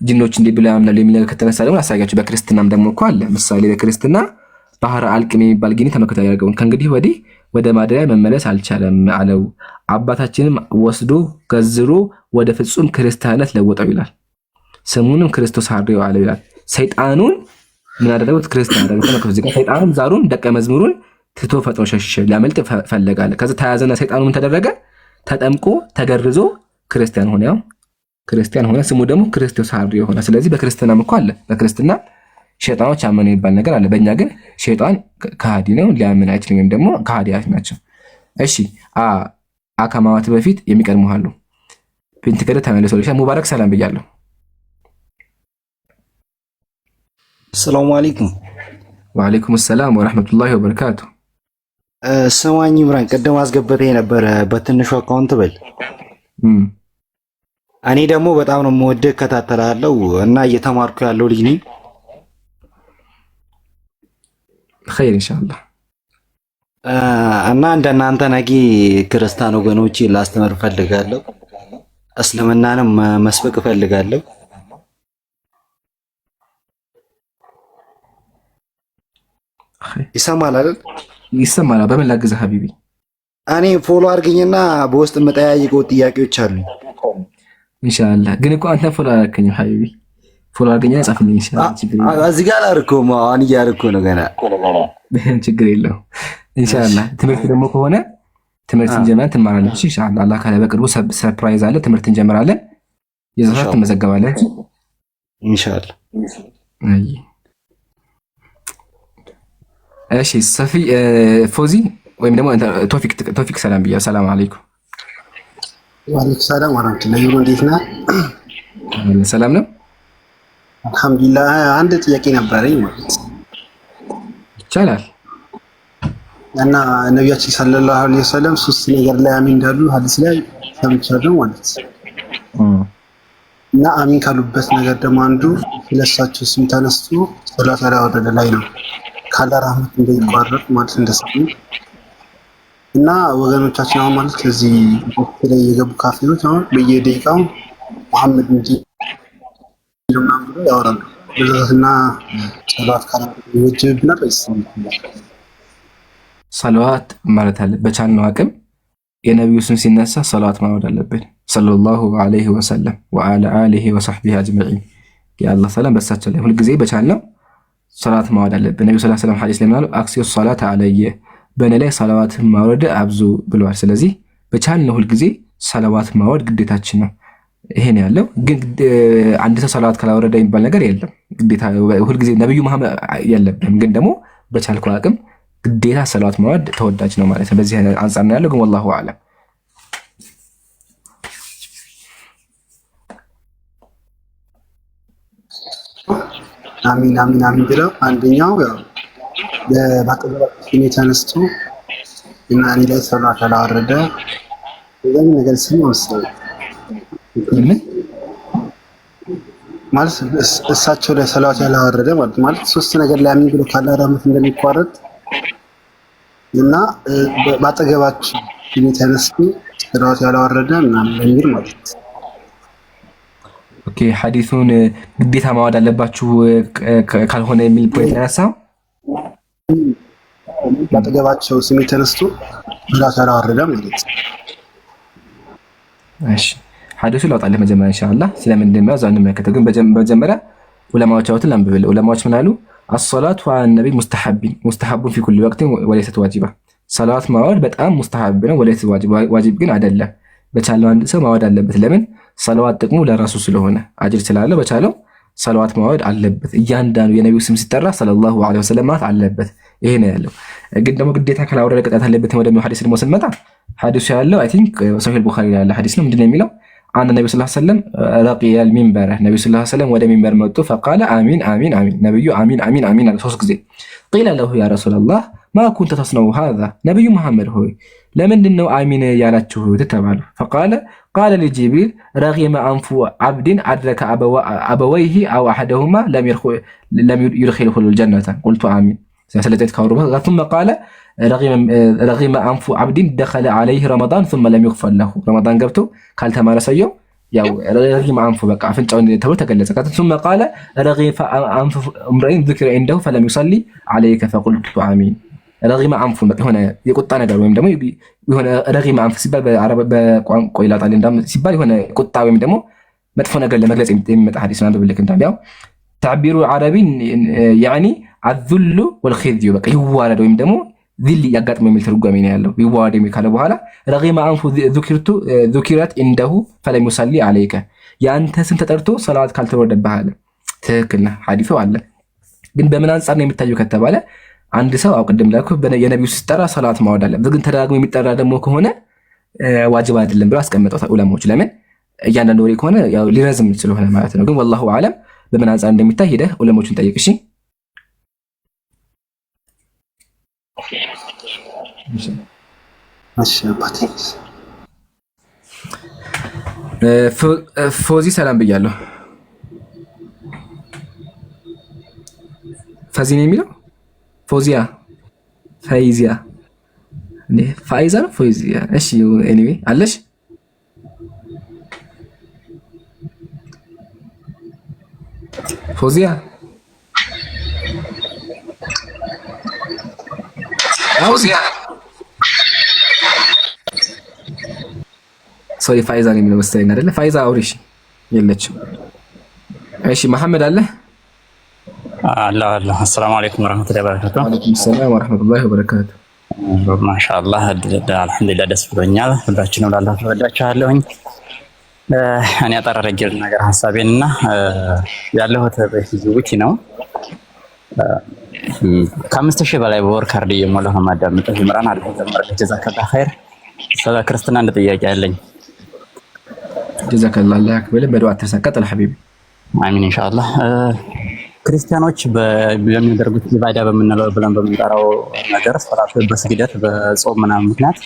ጅኖች እንዲህ ብለው ያምናሉ የሚል ነገር ከተነሳ ደግሞ አሳያቸው። በክርስትናም ደግሞ እኮ አለ። ምሳሌ በክርስትና ባህረ አልቅም የሚባል ጊኒ ተመልክቶ ያደርገውን ከእንግዲህ ወዲህ ወደ ማደሪያ መመለስ አልቻለም አለው። አባታችንም ወስዶ ገዝሮ ወደ ፍጹም ክርስቲያነት ለወጠው ይላል። ስሙንም ክርስቶስ ሐሬው አለው ይላል። ሰይጣኑን ምን አደረጉት? ክርስቲያን አደረጉት። ተመልከቱ እዚህ ጋር ሰይጣኑን ዛሩን ደቀ መዝሙሩን ትቶ ፈጥኖ ሸሸ፣ ሊያመልጥ ፈለጋለ። ከዛ ተያዘና ሰይጣኑ ምን ተደረገ? ተጠምቆ ተገርዞ ክርስቲያን ሆነ። ያው ክርስቲያን ሆነ። ስሙ ደግሞ ክርስቶስ ሐሬው ሆነ። ስለዚህ በክርስትናም እኮ አለ። በክርስትና ሸይጣኖች አመኑ የሚባል ነገር አለ። በእኛ ግን ሸይጣን ከሃዲ ነው፣ ሊያምን አይችልም፣ ወይም ደግሞ ከሃዲያት ናቸው። እሺ አካማዋት በፊት የሚቀድሙ አሉ። ቢንት ከደ ተመልሶልሻል። ሙባረክ ሰላም ብያለሁ። ሰላሙ አለይኩም። ወአለይኩም ሰላም ወረሕመቱላሂ ወበረካቱ። ስማኝ ኢምራን፣ ቅድም አስገብተህ የነበረ በትንሹ account በል። እኔ ደግሞ በጣም ነው የምወድህ፣ እከታተልሃለሁ እና እየተማርኩ ያለው ልጅ ነኝ። ኸይር ኢንሻአላህ። እና እንደናንተ ነጊ ክርስቲያን ወገኖቼ ላስተምር እፈልጋለሁ። እስልምናንም መስበክ እፈልጋለሁ። ይሰማል አይደል? ይሰማል። በምን ላግዝህ ሀቢቢ? እኔ follow አድርግኝና በውስጥ የምጠያይቀው ጥያቄዎች አሉኝ። ኢንሻአላህ። ግን እኮ አንተ follow አላደረከኝም ሀቢቢ። Follow አድርገኝና ጻፍልኝ። ኢንሻአላህ። ችግር የለውም። እዚህ ጋር አላደረኩም፣ አሁን እያደረኩ ነው ገና። ችግር የለውም። ኢንሻአላህ። ትምህርት ደግሞ ከሆነ ትምህርት እንጀምራለን፣ ትማራለች። ኢንሻአላህ አላህ ካለ በቅርቡ surprise አለ፣ ትምህርት እንጀምራለን። የዛ ሰዓት ትመዘገባለህ ኢንሻአላህ። አይ እሺ፣ ሰፊ ፎዚ ወይም ደግሞ ቶፊክ ቶፊክ ሰላም ብያለሁ። ሰላም አለይኩም። ወአለይኩም ሰላም ወራህመቱላሂ። እንዴት ነህ? ሰላም ነው አልሐምዱሊላህ። አንድ ጥያቄ ነበረኝ ማለት ይቻላል። እና ነቢያችን ሰለላሁ ዐለይሂ ወሰለም ሶስት ነገር ላይ አሚን እንዳሉ ሐዲስ ላይ ሰምቻለሁ ማለት እና አሚን ካሉበት ነገር ደግሞ አንዱ ስለሳቸው ስም ተነስቶ ሰላት ያላወረደ ላይ ነው፣ ካለ ራህመት እንደሚቋረጥ ማለት እንደሰሙ እና ወገኖቻችን አሁን ማለት እዚህ ላይ የገቡ ካፊሮች አሁን በየደቂቃው መሐመድ እንጂ ምናምን ብሎ ያወራሉ። በዛትና ሰላት ካላ ይወጅብናል ወይስ? ሰለዋት ማለት አለ። በቻልነው አቅም የነቢዩ ስም ሲነሳ ሰለዋት ማውረድ አለብን። ሰለላሁ ዐለይሂ ወሰለም ወዐላ አሊሂ ወሰሕቢሂ አጅመዒን። የአላህ ሰላም በሳቸው ላይ። ሁልጊዜ በቻልነው ሰላት ማውረድ አለብን። ነቢዩ ሰለላሁ ዐለይሂ ወሰለም ሐዲስ ላይ ምን አሉ? أكثروا الصلاة علي፣ በእኔ ላይ ሰለዋት ማውረድ አብዙ ብለዋል። ስለዚህ በቻልነው ሁልጊዜ ሰለዋት ማውረድ ግዴታችን ነው። ይሄን ያለው ግን አንድ ሰው ሰለዋት ካላወረደ የሚባል ነገር የለም። ግዴታ ሁልጊዜ ነብዩ መሐመድ የለብንም፣ ግን ደግሞ በቻልከው አቅም ግዴታ ሰለዋት ማውረድ ተወዳጅ ነው ማለት ነው። በዚህ አንጻር ነው ያለው። ግን ወላሁ አዕለም። አሚን አሚን አሚን ብለው አንደኛው ያው በአጠገባችን ተነስቶ እና እኔ ላይ ሰላት ያላወረደ የዛን ነገር ስም መሰለኝ። ምን? ማለት እሳቸው ላይ ሰላት ያላወረደ ማለት ሶስት ነገር ላይ አሚን ብሎ ካለ ረህመት እንደሚቋረጥ እና በአጠገባችን ተነስቶ ሰላት ያላወረደ ምናምን የሚል ማለት ነው። Okay፣ ሐዲሱን ግዴታ ማዋድ አለባችሁ ካልሆነ የሚል point ያነሳው። በአጠገባቸው ስሜ ተነስቶ ሰላት ያላወረደ ማለት ነው። እሺ፣ ሐዲሱ ላውጣልህ መጀመሪያ ኢንሻአላህ ስለምን እንደሚያዝ እዛው እንመለከተው። ግን በመጀመሪያ ዑለማዎች ያሉትን ላንብብልህ። ዑለማዎች ምን አሉ? الصلاة على النبي مستحب في كل وقت وليست واجبة። ሰላት ማውረድ በጣም ሙስተሐብ ነው፣ وليست واجب ግን አይደለም። በቻለው አንድ ሰው ማውረድ አለበት። ለምን? ሰለዋት ጥቅሙ ለራሱ ስለሆነ አጅር ስላለው በቻለው ሰለዋት ማውረድ አለበት። እያንዳንዱ የነቢዩ ስም ሲጠራ ሰለላሁ ዐለይሂ ወሰለም ማለት አለበት። ይሄ ነው ያለው። ግን ደግሞ ግዴታ ካላወረደ ቅጣት አለበት ወደሚለው ሐዲስ ደግሞ ስንመጣ ሐዲሱ ያለው I think ሰሂህ ቡኻሪ ላይ ያለ ሐዲስ ነው። ምንድን ነው የሚለው? أن النبي صلى الله عليه وسلم رقي المنبر፣ ነቢዩ ሰለላሁ ዐለይሂ ወሰለም ወደ ሚንበር መጡ። فقال آمين آمين آمين፣ ነቢዩ አሚን አሚን አሚን አለ ሶስት ጊዜ። قيل له يا رسول الله ما كنت تصنع هذا፣ ነቢዩ መሐመድ ሆይ ለምንድን ነው አሚን ያላችሁት ተባሉ። فقال قال لي جبريل رغم أنف عبد أدرك أبويه أو أحدهما لم يدخله الجنة قلت آمين። ስለዚህ ካወሩ በኋላ ثم قال رغم أنف عبد دخل عليه رمضان ثم لم يغفر له፣ ረመዳን ገብቶ ካልተማረ ሰውየው ያው رغم أنف በቃ አፍንጫውን ተብሎ ተገለጸ። ثم قال رغم أنف امرئ ذكر عنده فلم يصل عليك فقلت آمين። رغم أنف በቃ የሆነ የቁጣ ነገር ወይም ደግሞ የሆነ رغم أنف ሲባል በአረብ በቋንቋ ይላጣል እንዳም ሲባል የሆነ ቁጣ ወይም ደግሞ መጥፎ ነገር ለመግለጽ የሚመጣ ሐዲስ ነው። አንብብልክ እንዳም ያው تعبير عربي يعني الذل والخزي በቃ ይዋረድ ወይም ደግሞ ذل ያጋጥመው የሚል ትርጓሜ ነው ያለው። ይዋረድ የሚል ካለ በኋላ رغم أنف ذكرت عنده فلم يصل عليك፣ የአንተ ስም ተጠርቶ ሰላዋት ካልተወረደብህ አለ። ትክክል ነህ፣ ሐዲሱ አለ። ግን በምን አንጻር ነው የሚታየው ከተባለ አንድ ሰው አው ቅድም ላልኩህ የነቢዩ ሲጠራ ሰላት ማውረድ አለ። ግን ተደጋግሞ የሚጠራ ደግሞ ከሆነ ዋጅብ አይደለም ብለው አስቀምጠው ዑለማዎች። ለምን? እያንዳንዱ ወሬ ከሆነ ያው ሊረዝም ስለሆነ ማለት ነው። ግን ወላሁ አለም በምን አንጻር እንደሚታይ ሄደህ ዑለሞቹን ጠይቅ። እሺ። እሺ አባቴ። ፎዚ ሰላም ብያለሁ። ፈዚ ነው የሚለው፣ ፎዚያ፣ ፈይዚያ፣ ፋይዛ ነው ፎዚያ። እሺ anyway አለሽ? ፎዚያ? ፎዚያ፣ sorry፣ ፋይዛ ነው የሚለው መሰለኝ አይደለ? ፋይዛ አውሪሽ። የለችም። እሺ መሐመድ አለ? አለ አለ። አሰላሙ አለይኩም ወረህመቱላሂ ወበረካቱ። ወአለይኩም ሰላም ወረህመቱላሂ ወበረካቱ። ማሻአላህ አልሐምዱሊላህ ደስ ብሎኛል። ሁላችንም ላላህ ተወዳችኋለሁኝ። እኔ አጠር አድርጌ ልናገር ሀሳቤን እና ያለሁት በጅቡቲ ነው። ከ5,000 በላይ በወር ካርድ እየሞላሁ ነው የማዳምጠው። ይምራን አለ ጀመረ። ጀዛከላህ ኸይር። ስለ ክርስትና አንድ ጥያቄ አለኝ። ጀዛከላህ፣ አላህ ያክብልህ። በዱዓ አትርሳን። ቀጥል ሐቢቢ። አሚን ኢንሻአላህ። ክርስቲያኖች በሚያደርጉት ኢባዳ በምንለው ብለን በምንጠራው ነገር ሶላት፣ በስግደት፣ በጾም ምናምን ምክንያት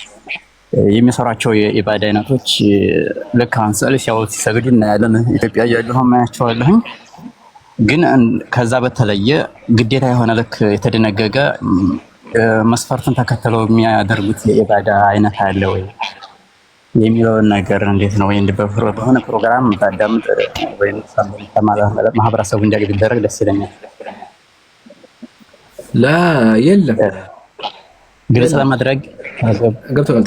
የሚሰሯቸው የኢባዳ አይነቶች ልክ አሁን ስዕል ሲያወጡ ሲሰግዱ እናያለን። ኢትዮጵያ እያለሁ ማያቸዋለሁኝ። ግን ከዛ በተለየ ግዴታ የሆነ ልክ የተደነገገ መስፈርቱን ተከትለው የሚያደርጉት የኢባዳ አይነት አለ ወይ የሚለውን ነገር እንዴት ነው? ወይ በሆነ ፕሮግራም ባዳምጥ ወይም ማህበረሰቡ እንዲያገኝ ቢደረግ ደስ ይለኛል። لا የለም። ግልጽ ለማድረግ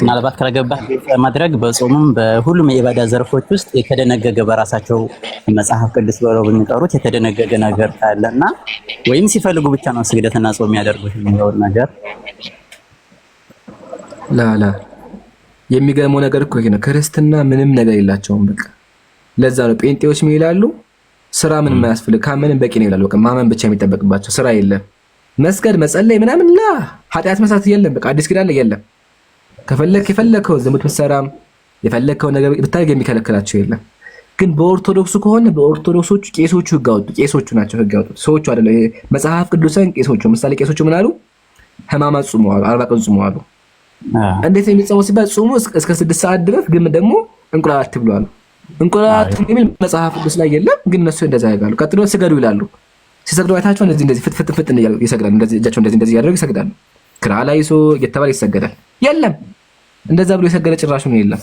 ምናልባት ካልገባህ ግልጽ ለማድረግ በጾምም በሁሉም የኢባዳ ዘርፎች ውስጥ የተደነገገ በራሳቸው መጽሐፍ ቅዱስ ብለው በሚጠሩት የተደነገገ ነገር ካለና ወይም ሲፈልጉ ብቻ ነው ስግደትና ጾም የሚያደርጉት የሚለውን ነገር። لا لا፣ የሚገርመው ነገር እኮ ይሄ ነው። ክርስትና ምንም ነገር የላቸውም። በቃ ለዛ ነው ጴንጤዎች ምን ይላሉ? ስራ ምንም አያስፈልግ፣ ካመንን በቂ ነው ይላሉ። በቃ ማመን ብቻ የሚጠበቅባቸው ስራ የለም። መስገድ፣ መጸለይ ምናምን لا፣ ኃጢአት መስራት የለም። በቃ አዲስ ኪዳን ላይ የለም። ከፈለክ የፈለከው ዝሙት ብትሰራም የፈለከው ነገር ብታደርግ የሚከለክላቸው የለም። ግን በኦርቶዶክሱ ከሆነ በኦርቶዶክሶቹ ቄሶቹ ህግ አወጡ። ቄሶቹ ናቸው ህግ ያወጡት፣ ሰዎቹ አይደለም። መጽሐፍ ቅዱስን ቄሶቹ፣ ምሳሌ ቄሶቹ ምን አሉ? ሕማማት ጹሙ አሉ፣ 40 ቀን ጹሙ አሉ። እንዴት ነው የሚጾመው ሲባል ጹሙ እስከ 6 ሰዓት ድረስ፣ ግን ደግሞ እንቁላል አትብሉ አሉ። እንቁላል አትብሉ የሚል መጽሐፍ ቅዱስ ላይ የለም፣ ግን እነሱ እንደዛ ያደርጋሉ። ቀጥሎ ስገዱ ይላሉ። ሲሰግዱ አይታቸው እንደዚህ እንደዚህ ፍጥ ፍጥ ፍጥ እያሉ ይሰግዳሉ። እንደዚህ እጃቸው እንደዚህ እንደዚህ እያደረጉ ይሰግዳሉ። ክራላይሶ እየተባለ ይሰገዳል። የለም፣ እንደዛ ብሎ የሰገደ ጭራሹን የለም።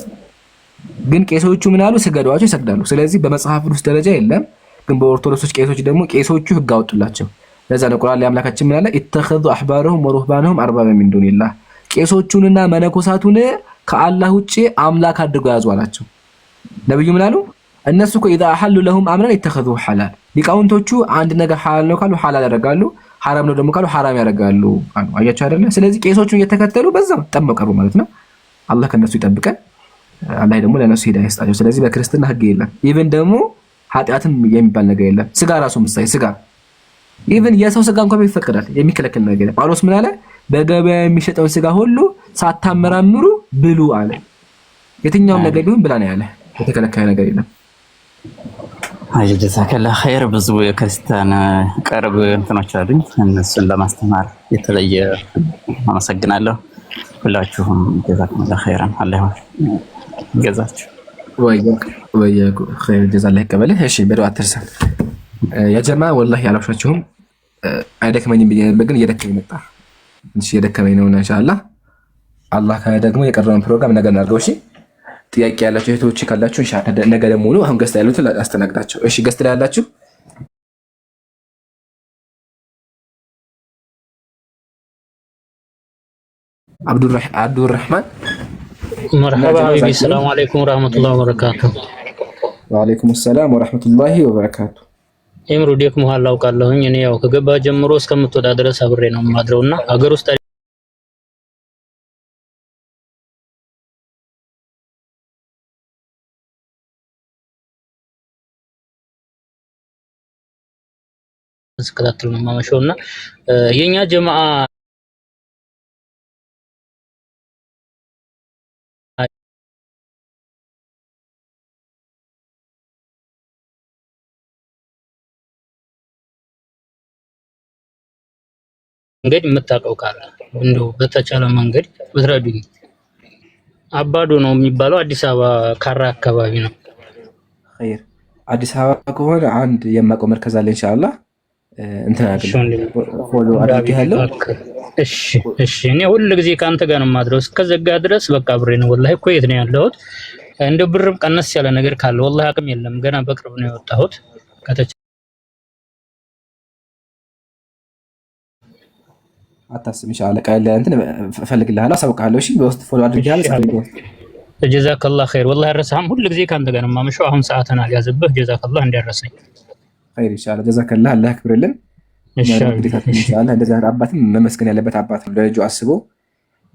ግን ቄሶቹ ምን አሉ? ስገዷቸው ይሰግዳሉ። ስለዚህ በመጽሐፍ ቅዱስ ደረጃ የለም። ግን በኦርቶዶክሶች ቄሶች ደግሞ ቄሶቹ ህግ አወጡላቸው። ለዛ ነው ቁርአን ላይ አምላካችን ምን አለ? اتخذوا أحبارهم ورهبانهم أربابا من دون الله፣ ቄሶቹንና መነኮሳቱን ከአላህ ውጭ አምላክ አድርገው ያዙ አላቸው። ነብዩ ምን አሉ? እነሱ እኮ إذا أحلوا لهم أمرا اتخذوه حلال፣ ሊቃውንቶቹ አንድ ነገር ሐላል ነው ካሉ ሐላል ያደርጋሉ፣ ሐራም ነው ደግሞ ካሉ ሐራም ያደርጋሉ አሉ። አያቸው አይደለ? ስለዚህ ቄሶቹን እየተከተሉ በዛው ጠመቀሩ ማለት ነው። አላህ ከነሱ ይጠብቀን። አላህ ደግሞ ለነሱ ሂዳያ ይስጣቸው። ስለዚህ በክርስትና ህግ የለም። Even ደግሞ ኃጢአትም የሚባል ነገር የለም። ስጋ ራሱ ምሳሌ ስጋ even የሰው ስጋ እንኳን ይፈቀዳል፣ የሚከለክል ነገር የለም። ጳውሎስ ምን አለ? በገበያ የሚሸጠውን ስጋ ሁሉ ሳታመራምሩ ብሉ አለ። የትኛውም ነገር ቢሆን ብላ ነው ያለ። የተከለከለ ነገር የለም። አይ جزاك الله خير። ብዙ የክርስቲያን ቅርብ እንትኖች አሉኝ፣ እነሱን ለማስተማር የተለየ አመሰግናለሁ። ሁላችሁም جزاكم الله خيرا፣ አላህ ይገዛችሁ። ወይ خير ጀዛ አላህ ይቀበልህ። እሺ በዱዓ አትርሳን። يا جماعة والله አላውሻችሁም፣ አይደክመኝም ብዬ ነበር፣ ግን እየደከመኝ መጣ። ትንሽ እየደከመኝ ነውና ኢንሻአላህ አላህ ካለ ደግሞ የቀረውን ፕሮግራም ነገ እናድርገው። እሺ ጥያቄ ያላችሁ እህቶች ካላችሁ ኢንሻአላህ ነገ ደግሞ ነው። አሁን guest ያሉትን አስተናግዳቸው። እሺ guest ላይ ያላችሁ አብዱራህማን። مرحبا حبيبي፣ السلام عليكم ورحمة الله وبركاته። وعليكم السلام ورحمة الله وبركاته። ኤምሩ ደክሞሃል አውቃለሁኝ። እኔ ያው ከገባ ጀምሮ እስከምትወጣ ድረስ አብሬ ነው የማድረውና ሀገር ውስጥ ስከታተል ነው የማመሸው እና የኛ ጀማዓ መንገድ የምታውቀው ካለ እንደው በተቻለ መንገድ ብትረዱኝ። አባዶ ነው የሚባለው፣ አዲስ አበባ ካራ አካባቢ ነው። خير፣ አዲስ አበባ ከሆነ አንድ የማውቀው መርከዝ አለ። ኢንሻአላህ እንትን follow አድርጌሃለሁ። እሺ እሺ። እኔ ሁል ጊዜ ከአንተ ጋር ነው የማድረው እስከዘጋ ድረስ በቃ አብሬ ነው። ወላሂ እኮ የት ነው ያለሁት? እንደው ብርም ቀነስ ያለ ነገር ካለ፣ ወላሂ አቅም የለም፣ ገና በቅርብ ነው የወጣሁት። ከተቻለ አታስብ። ኢንሻአላህ ቀለል ያለ እንትን እፈልግልሃለሁ፣ አሳውቅሃለሁ። እሺ በውስጥ follow አድርጌሃለሁ። جزاك الله خير። ወላሂ አልረሳህም። ሁል ጊዜ ከአንተ ጋር ነው የማመሸው። አሁን ሰዓትን አልያዝብህ። جزاك الله እንዳይረሳኝ። خير ኢንሻአላህ። جزاك الله፣ አላህ ያክብርልን። ኢንሻአላህ እንደዚህ አይነት አባትም መመስገን ያለበት አባት ነው። ለልጁ አስቦ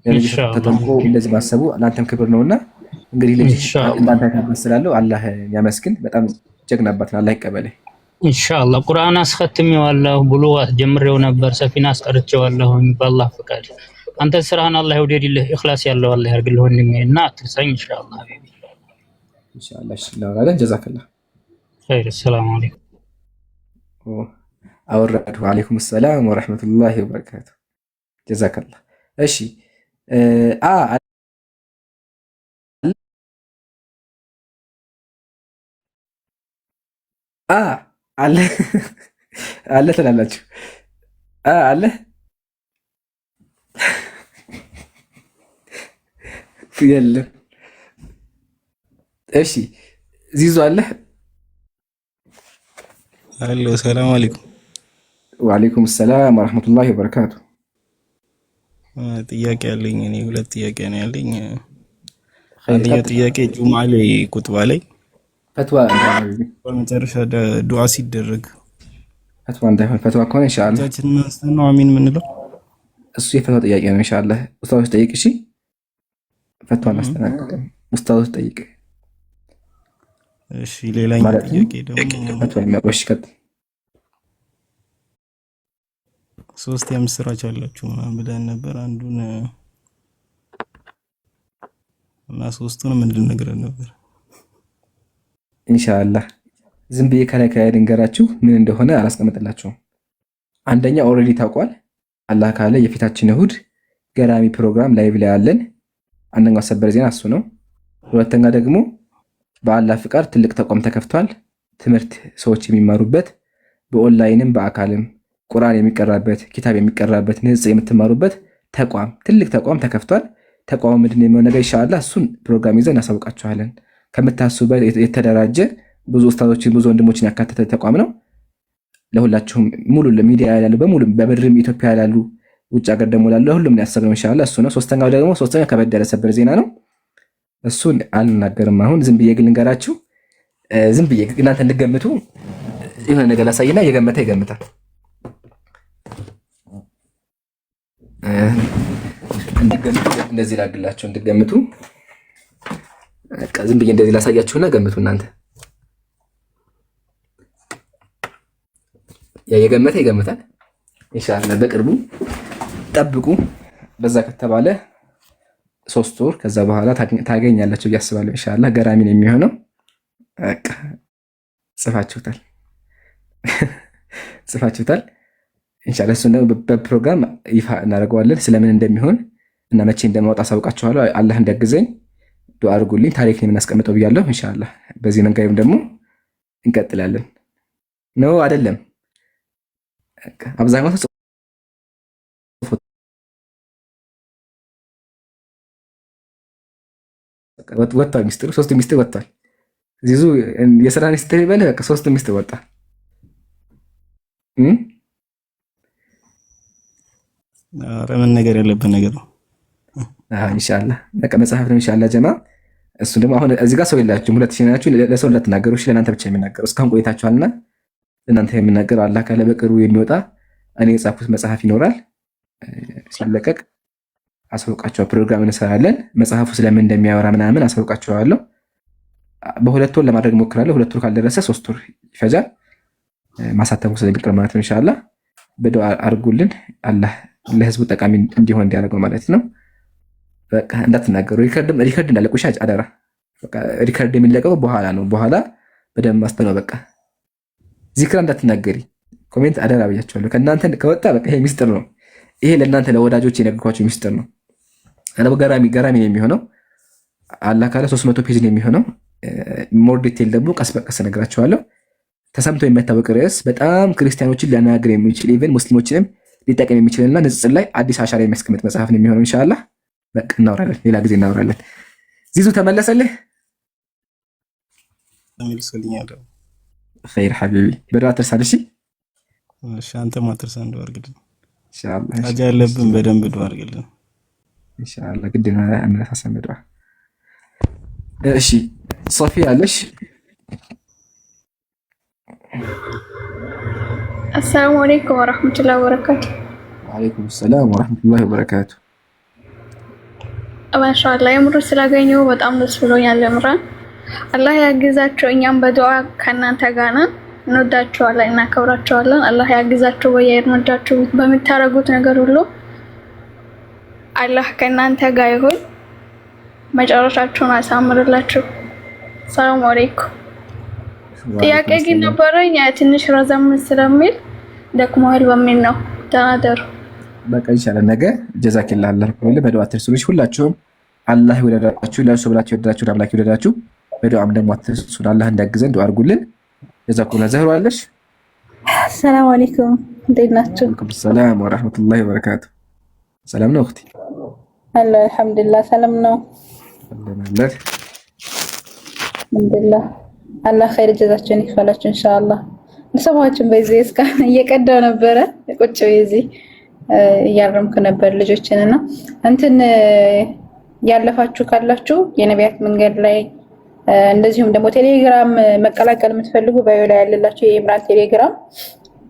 ለልጁ ተጠንቆ እንደዚህ ማሰቡ ለአንተም ክብር ነውና እንግዲህ ልጅ እንዳንተ አባት ስላለው አላህ ያመስግን። በጣም ጀግና አባት ነው። አላህ ይቀበልህ። ኢንሻአላህ ቁርአን አስኸትሜዋለሁ፣ ብሎ አስጀምሬው ነበር። ሰፊና አስቀርቼዋለሁ በአላህ ፈቃድ። አንተ ስራህን አላህ ይውደድልህ፣ ኢኽላስ ያለው አላህ ያርግልህ ወንድሜ እና አትርሳኝ ኢንሻአላህ። حبيبي። ኢንሻአላህ እናወራለን። جزاك الله خير። السلام عليكم። አወረድሁ። عليكم السلام ورحمة الله وبركاته። جزاك الله። እሺ አ አ አለ አለ ትላላችሁ። አ አለ የለም። እሺ ዚዙ አለ። አሎ ሰላም አለይኩም። وعليكم السلام ورحمة الله وبركاته። ጥያቄ አለኝ። እኔ ሁለት ጥያቄ ነው ያለኝ። خير አንደኛው ቀጥል። ጥያቄ ጁምዓ ላይ ኹጥባ ላይ ፈትዋ እንዳይሆን በመጨረሻ ዱዓ ሲደረግ ፈትዋ እንዳይሆን፣ ፈትዋ ከሆነ ኢንሻአላህ እጃችንን አንስተን ነው አሚን የምንለው? እሱ የፈትዋ ጥያቄ ነው። ኢንሻአላህ ኡስታዞች ጠይቅ። እሺ ፈትዋ እናስተናግድም። ኡስታዞች ጠይቅ እሺ። ሌላኛው ማለት ነው። ጥያቄ ደግሞ ፈትዋ የሚያውቀው እሺ፣ ቀጥል። ሶስት የምስራች አላችሁ ምናምን ብለን ነበር አንዱን እና ሶስቱንም እንድንነግረን ነበር። ኢንሻአላህ ዝም ብዬ ከላይ ከላይ ልንገራችሁ፣ ምን እንደሆነ አላስቀምጥላችሁም። አንደኛ already ታውቋል። አላህ ካለ የፊታችን እሁድ ገራሚ ፕሮግራም live ላይ አለን። አንደኛው ሰበር ዜና እሱ ነው። ሁለተኛ ደግሞ በአላህ ፍቃድ ትልቅ ተቋም ተከፍቷል። ትምህርት ሰዎች የሚማሩበት በኦንላይንም በአካልም ቁርአን የሚቀራበት ኪታብ የሚቀራበት ንጽጽር የምትማሩበት ተቋም ትልቅ ተቋም ተከፍቷል። ተቋሙ ምንድን ነው የሚሆን ነገር ኢንሻአላህ እሱን ፕሮግራም ይዘን እናሳውቃችኋለን። ከምታስቡበት የተደራጀ ብዙ ኡስታዞችን ብዙ ወንድሞችን ያካተተ ተቋም ነው። ለሁላችሁም ሙሉ ለሚዲያ ያሉ በሙሉ በምድርም ኢትዮጵያ ያሉ ውጭ ሀገር ደግሞ ላሉ ለሁሉም ያሰብነው ኢንሻአላህ እሱ ነው። ሶስተኛው ደግሞ ሶስተኛው ከበድ ያለ ሰበር ዜና ነው። እሱን አልናገርም አሁን ዝም ብዬ ግን ልንገራችሁ። ዝም ብዬ እናንተ እንድገምቱ የሆነ ነገር ላሳይና የገመተ ይገምታል። እ፣ እንድገምቱ እንደዚህ ላግላችሁ እንድገምቱ በቃ ዝም ብዬ እንደዚህ ላሳያችሁና ገምቱ እናንተ። ያ የገመተ ይገምታል። ኢንሻአላህ በቅርቡ ጠብቁ። በዛ ከተባለ 3 ወር ከዛ በኋላ ታገኛላችሁ ብዬ አስባለሁ። ኢንሻአላህ ገራሚ ነው የሚሆነው። በቃ ጽፋችሁታል ጽፋችሁታል። ኢንሻአላህ እሱን ደግሞ በፕሮግራም ይፋ እናደርገዋለን። ስለምን እንደሚሆን እና መቼ እንደማወጣ አሳውቃችኋለሁ። አላህ እንዲያግዘኝ ዱዓ አድርጉልኝ። ታሪክ ነው የምናስቀምጠው ብያለሁ። ኢንሻአላህ በዚህ መንገድም ደግሞ እንቀጥላለን። ነው አይደለም? በቃ አብዛኛው ሰው ጽፎ ወጥቷል። ሚስጥሩ ሶስቱ ሚስጥር ወጥቷል። ዚዙ የስራ ሚስጥር ይበልህ። በቃ ሶስቱ ሚስጥር ወጣ። እም? ኧረ መነገር ያለብን ነገር ነው። አዎ ኢንሻአላህ በቃ መጽሐፍ ነው ኢንሻአላህ ጀማ። እሱ ደግሞ አሁን እዚህ ጋር ሰው የላችሁም፣ 2000 ናችሁ። ለሰው እንዳትናገሩ እሺ። ለእናንተ ብቻ የሚናገረው እስካሁን ቆይታችኋልና ለእናንተ የምናገረው አላህ ካለ በቅርቡ የሚወጣ እኔ የጻፍኩት መጽሐፍ ይኖራል። ሲለቀቅ አሳውቃችኋለሁ። ፕሮግራም እንሰራለን። መጽሐፉ ስለምን እንደሚያወራ ምናምን አሳውቃችኋለሁ። በ2 ወር ለማድረግ እሞክራለሁ። 2 ወር ካልደረሰ 3 ወር ይፈጃል። ማሳተሙ ስለሚቀር ማለት ነው። ኢንሻአላህ በዱዓ አድርጉልን። አላህ ለህዝቡ ጠቃሚ እንዲሆን እንዲያደርገው ማለት ነው። በቃ እንዳትናገሩ፣ record እንዳለቁ ሻጭ አደራ። በቃ record የሚለቀቀው በኋላ ነው። በኋላ በደንብ ማስተነው። በቃ ዚክራ እንዳትናገሪ፣ comment አደራ ብያቸዋለሁ። ከእናንተ ከወጣ በቃ ይሄ ሚስጥር ነው። ይሄ ለእናንተ ለወዳጆች የነገርኳቸው ሚስጥር ነው። እና ገራሚ ገራሚ ነው የሚሆነው። አላህ ካለ 300 page ነው የሚሆነው። more detail ደግሞ ቀስ በቀስ እነግራቸዋለሁ። ተሰምቶ የማይታወቅ ርዕስ፣ በጣም ክርስቲያኖችን ሊያናግር የሚችል even ሙስሊሞችንም ሊጠቅም የሚችልና ንጽጽር ላይ አዲስ አሻራ የሚያስቀምጥ መጽሐፍ ነው የሚሆነው። ኢንሻአላህ በቃ እናወራለን፣ ሌላ ጊዜ እናወራለን። ዚዙ ተመለሰልህ? ተመልሶልኛል። خير حبيبي፣ በዱዓ አትርሳል። እሺ እሺ፣ አንተም አትርሳ፣ ዱዓ አድርግልን። ኢንሻአላህ ሀጃ ያለብን በደንብ ዱዓ አድርግልን። ኢንሻአላህ ግድ ነው አንረሳሳም በዱዓ። እሺ ሶፊ አለሽ? السلام عليكم ورحمة الله وبركاته። وعليكم السلام ورحمة الله وبركاته። ማሻአላህ የምር ስላገኘሁ በጣም ደስ ብሎኛል። የምራን አላህ ያግዛቸው። እኛም በዱዓ ከእናንተ ጋር ነን። እንወዳቸዋለን፣ እናከብራቸዋለን። አላህ ያግዛቸው በየእርምጃችሁ በምታረጉት ነገር ሁሉ አላህ ከእናንተ ጋር ይሁን። መጨረሻችሁን አሳምርላችሁ። ሰላም አለይኩም። ጥያቄ ወአለይኩም ግን ሰላም። ነበረኝ ትንሽ ረዘም ስለሚል ደክሞሃል በሚል ነው። ደህና ደሩ። በቃ ይሻላል። ነገ ጀዛኪላህ አላህ ይቀበልህ። በዱዓ አትርሱን። ሁላችሁም አላህ ይወደዳችሁ፣ ለእርሱ ብላችሁ የወደዳችሁ አምላክ ይወደዳችሁ። በዱዓም ደግሞ አትርሱን። አላህ እንዲያግዘን ዱዓ አድርጉልን። ጀዛኩሙላህ። ዘህሩ አለሽ? አሰላሙ አለይኩም፣ እንዴት ናችሁ? ወአለይኩም ሰላም ወራህመቱላሂ ወበረካቱ። ሰላም ነው እህቴ? አለ አልሐምዱሊላህ፣ ሰላም ነው። አለን። አልሐምዱሊላህ። አላህ ኸይር ጀዛችሁን ይክፈላችሁ ኢንሻአላህ። አልሰማችሁም? በዚህ እስካሁን እየቀዳው ነበረ ቁጭ በዚህ እያረምኩ ነበር ልጆችን እና እንትን ያለፋችሁ ካላችሁ የነቢያት መንገድ ላይ እንደዚሁም ደግሞ ቴሌግራም መቀላቀል የምትፈልጉ bio ላይ ያለላችሁ የኢምራን ቴሌግራም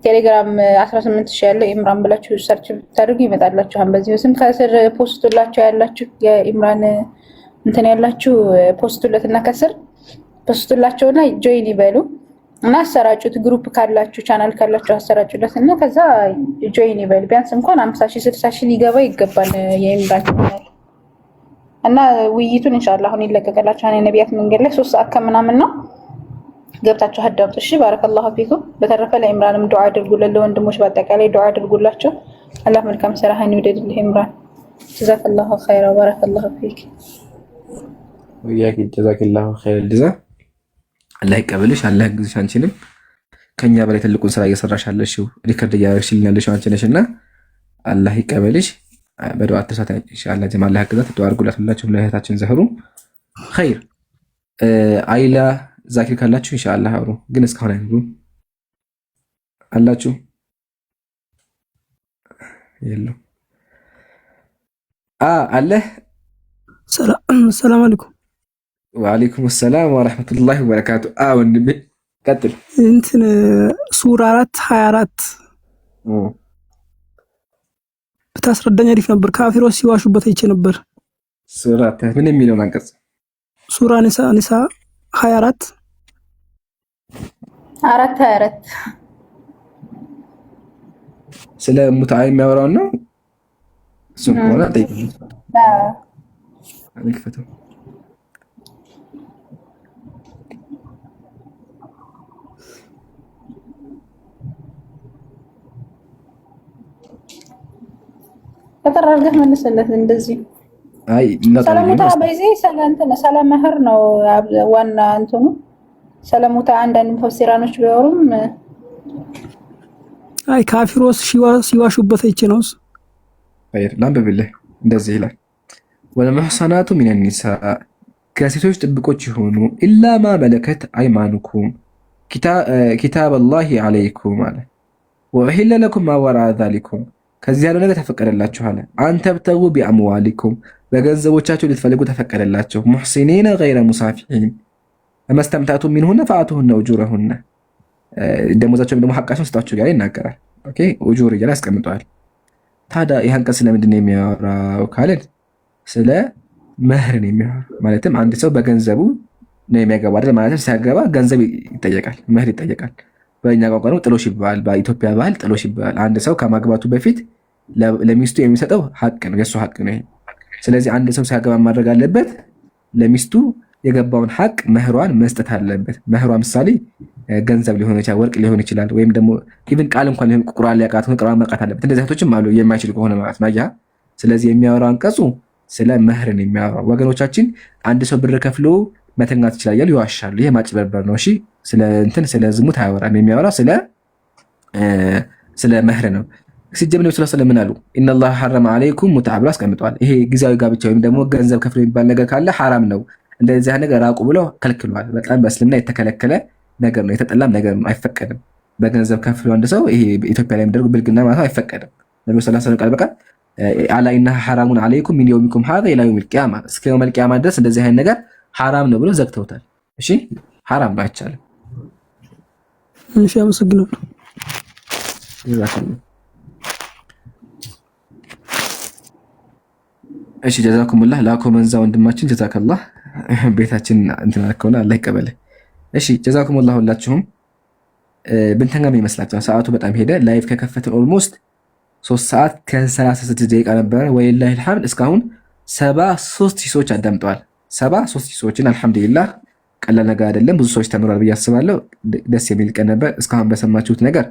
ቴሌግራም 18 ሺህ ያለው ኢምራን ብላችሁ search ብታደርጉ ይመጣላችኋል። በዚሁ ስም ከስር ፖስቱላችሁ ያላችሁ የኢምራን እንትን ያላችሁ ፖስቱለት እና ከስር ፖስቱላቸውና join ይበሉ እና አሰራጩት። group ካላችሁ ቻናል ካላችሁ አሰራጩለት እና ከዛ join ይበሉ። ቢያንስ እንኳን 50 ሺህ 60 ሺህ ሊገባ ይገባል የኢምራን ቻናል እና ውይይቱን ኢንሻአላህ አሁን ይለቀቅላችኋል። የነቢያት መንገድ ላይ 3 ሰዓት ከምናምን ነው። ገብታችሁ አዳምጡ። እሺ፣ ባረከላሁ ፊኩም። በተረፈ ለኢምራንም ዱዓ አድርጉለት፣ ለወንድሞች በአጠቃላይ ዱዓ አድርጉላቸው። አላህ መልካም ስራህን ይውደድልህ ኢምራን። ጀዛከላሁ ኸይራ ባረከላሁ ፊክ። ወያኪ ጀዛኪላሁ ኸይር ጀዛ። አላህ ይቀበልሽ፣ አላህ ያግዝሽ። አንቺንም ከኛ በላይ ትልቁን ስራ እየሰራሽ ያለሽው record እያደረግሽልን ያለሽው አንቺ ነሽ እና አላህ ይቀበልሽ። በዱዓ አትርሳት። ኢንሻአላህ ጀማ አላህ ያግዛት። ዱዓ አድርጉላት ሁላችሁም ለእህታችን ዘህሩ ኸይር። አይላ ዛኪር ካላችሁ ኢንሻአላህ አብሩ፣ ግን እስካሁን አይኖሩም አላችሁ የለም አለ። ሰላም አለይኩም። ወአለይኩም ሰላም ወራህመቱላሂ ወበረካቱ። ወንድሜ ቀጥል። እንትን ሱራ 4 24 ብታስረዳኝ አሪፍ ነበር። ካፊሮች ሲዋሹበት አይቼ ነበር። ሱራ ምን የሚለውን አንቀጽ? ሱራ ኒሳ 24 4 24 ስለ ሙትዓ የሚያወራውን ነው። እሱም ከሆነ ጠይቅ። ክፈተው። ፈጠር አድርገህ መልስለት። እንደዚህ አይ ሰለሙታ በዚህ ሰለ መህር ነው ዋና እንትኑ ሰለሙታ። አንዳንድ ሙፈሲራኖች ቢያወሩም አይ ካፊሮች ሲዋሹበት አይቼ ነው። ኸይር ላንብብልህ። እንደዚህ ይላል والمحصنات من النساء ከሴቶች ጥብቆች የሆኑ إلا ما ملكت أيمانكم كتاب الله عليكم አለ وأحل لكم ما وراء ذلكم ከዚህ ያለው ነገር ተፈቀደላችሁ አለ። أن تبتغوا بأموالكم በገንዘቦቻቸው ልትፈልጉ ተፈቀደላቸው። محصنين غير مسافحين فما استمتعتم منهن فآتوهن أجورهن ደሞዛቸውም ደግሞ ሐቃቸውን ስጧቸው እያለ ይናገራል። okay أجور እያለ ያስቀምጠዋል። ታዲያ ይህ አንቀጽ ስለምንድን ነው የሚያወራው ካልን ስለ መህር ነው የሚያወራው። ማለትም አንድ ሰው በገንዘቡ ነው የሚያገባ አይደል? ማለትም ሲያገባ ገንዘብ ይጠየቃል፣ መህር ይጠየቃል። በእኛ ቋንቋ ደግሞ ጥሎሽ ይባላል። በኢትዮጵያ ባህል ጥሎሽ ይባላል። አንድ ሰው ከማግባቱ በፊት ለሚስቱ የሚሰጠው ሐቅ ነው፣ የእሱ ሐቅ ነው። ስለዚህ አንድ ሰው ሲያገባ ማድረግ አለበት ለሚስቱ የገባውን ሐቅ መህሯን መስጠት አለበት። መህሯ ምሳሌ ገንዘብ ሊሆን ይችላል፣ ወርቅ ሊሆን ይችላል፣ ወይም ደግሞ even ቃል እንኳን ሊሆን ቁርአን ሊያውቃት ቁርአን መቃት አለበት። እንደዚህ አይነቶችም አሉ የማይችል ከሆነ ማለት ነው። ስለዚህ የሚያወራው አንቀጹ ስለ መህርን የሚያወራው ወገኖቻችን፣ አንድ ሰው ብር ከፍሎ መተኛት ይችላል እያሉ ይዋሻሉ። ይሄ ማጭበርበር ነው። እሺ ስለ እንትን ስለ ዝሙት አያወራም። የሚያወራው ስለ መህር ነው። ሲጀምር ነብዩ ሰለላሁ ዐለይሂ ወሰለም አሉ? إن الله حرم عليكم المتعة ብሎ አስቀምጠዋል። ይሄ ጊዜያዊ ጋብቻ ወይም ደግሞ ገንዘብ ከፍሎ የሚባል ነገር ካለ ሐራም ነው፣ እንደዚህ ነገር ራቁ ብለው ከልክለዋል። በጣም በእስልምና የተከለከለ ነገር ነው፣ የተጠላም ነገር ነው፣ አይፈቀድም። በገንዘብ ከፍሎ አንድ ሰው ይሄ ኢትዮጵያ ላይ የሚደረጉ ብልግና ማለት ነው፣ አይፈቀድም። ነብዩ ሰለላሁ ዐለይሂ ወሰለም ቃል በቃል ألا إنها حرام عليكم من يومكم هذا إلى يوم القيامة፣ እስከ የውመል ቂያማ ድረስ እንደዚህ አይነት ነገር ሐራም ነው ብሎ ዘግተውታል። እሺ ሐራም ነው፣ አይቻልም። እሺ፣ አመሰግናለሁ። እሺ ጀዛኩሙላህ ላኮ መንዛ ወንድማችን ጀዛከላህ። ቤታችን እንትን አልከውና አላህ ይቀበልህ። እሺ ጀዛኩሙላህ ሁላችሁም። ብንተኛም ይመስላችኋል? ሰዓቱ በጣም ሄደ። live ከከፈትን almost 3 ሰዓት ከ36 ደቂቃ ነበረ። ወሊላሂል አልሐምድ እስካሁን 73,000 ሰዎች አዳምጠዋል። 73,000 ሰዎችን አልሐምዱሊላህ። ቀላል ነገር አይደለም። ብዙ ሰዎች ተምሯል ብዬ አስባለሁ። ደስ የሚል ቀን ነበር። እስካሁን በሰማችሁት ነገር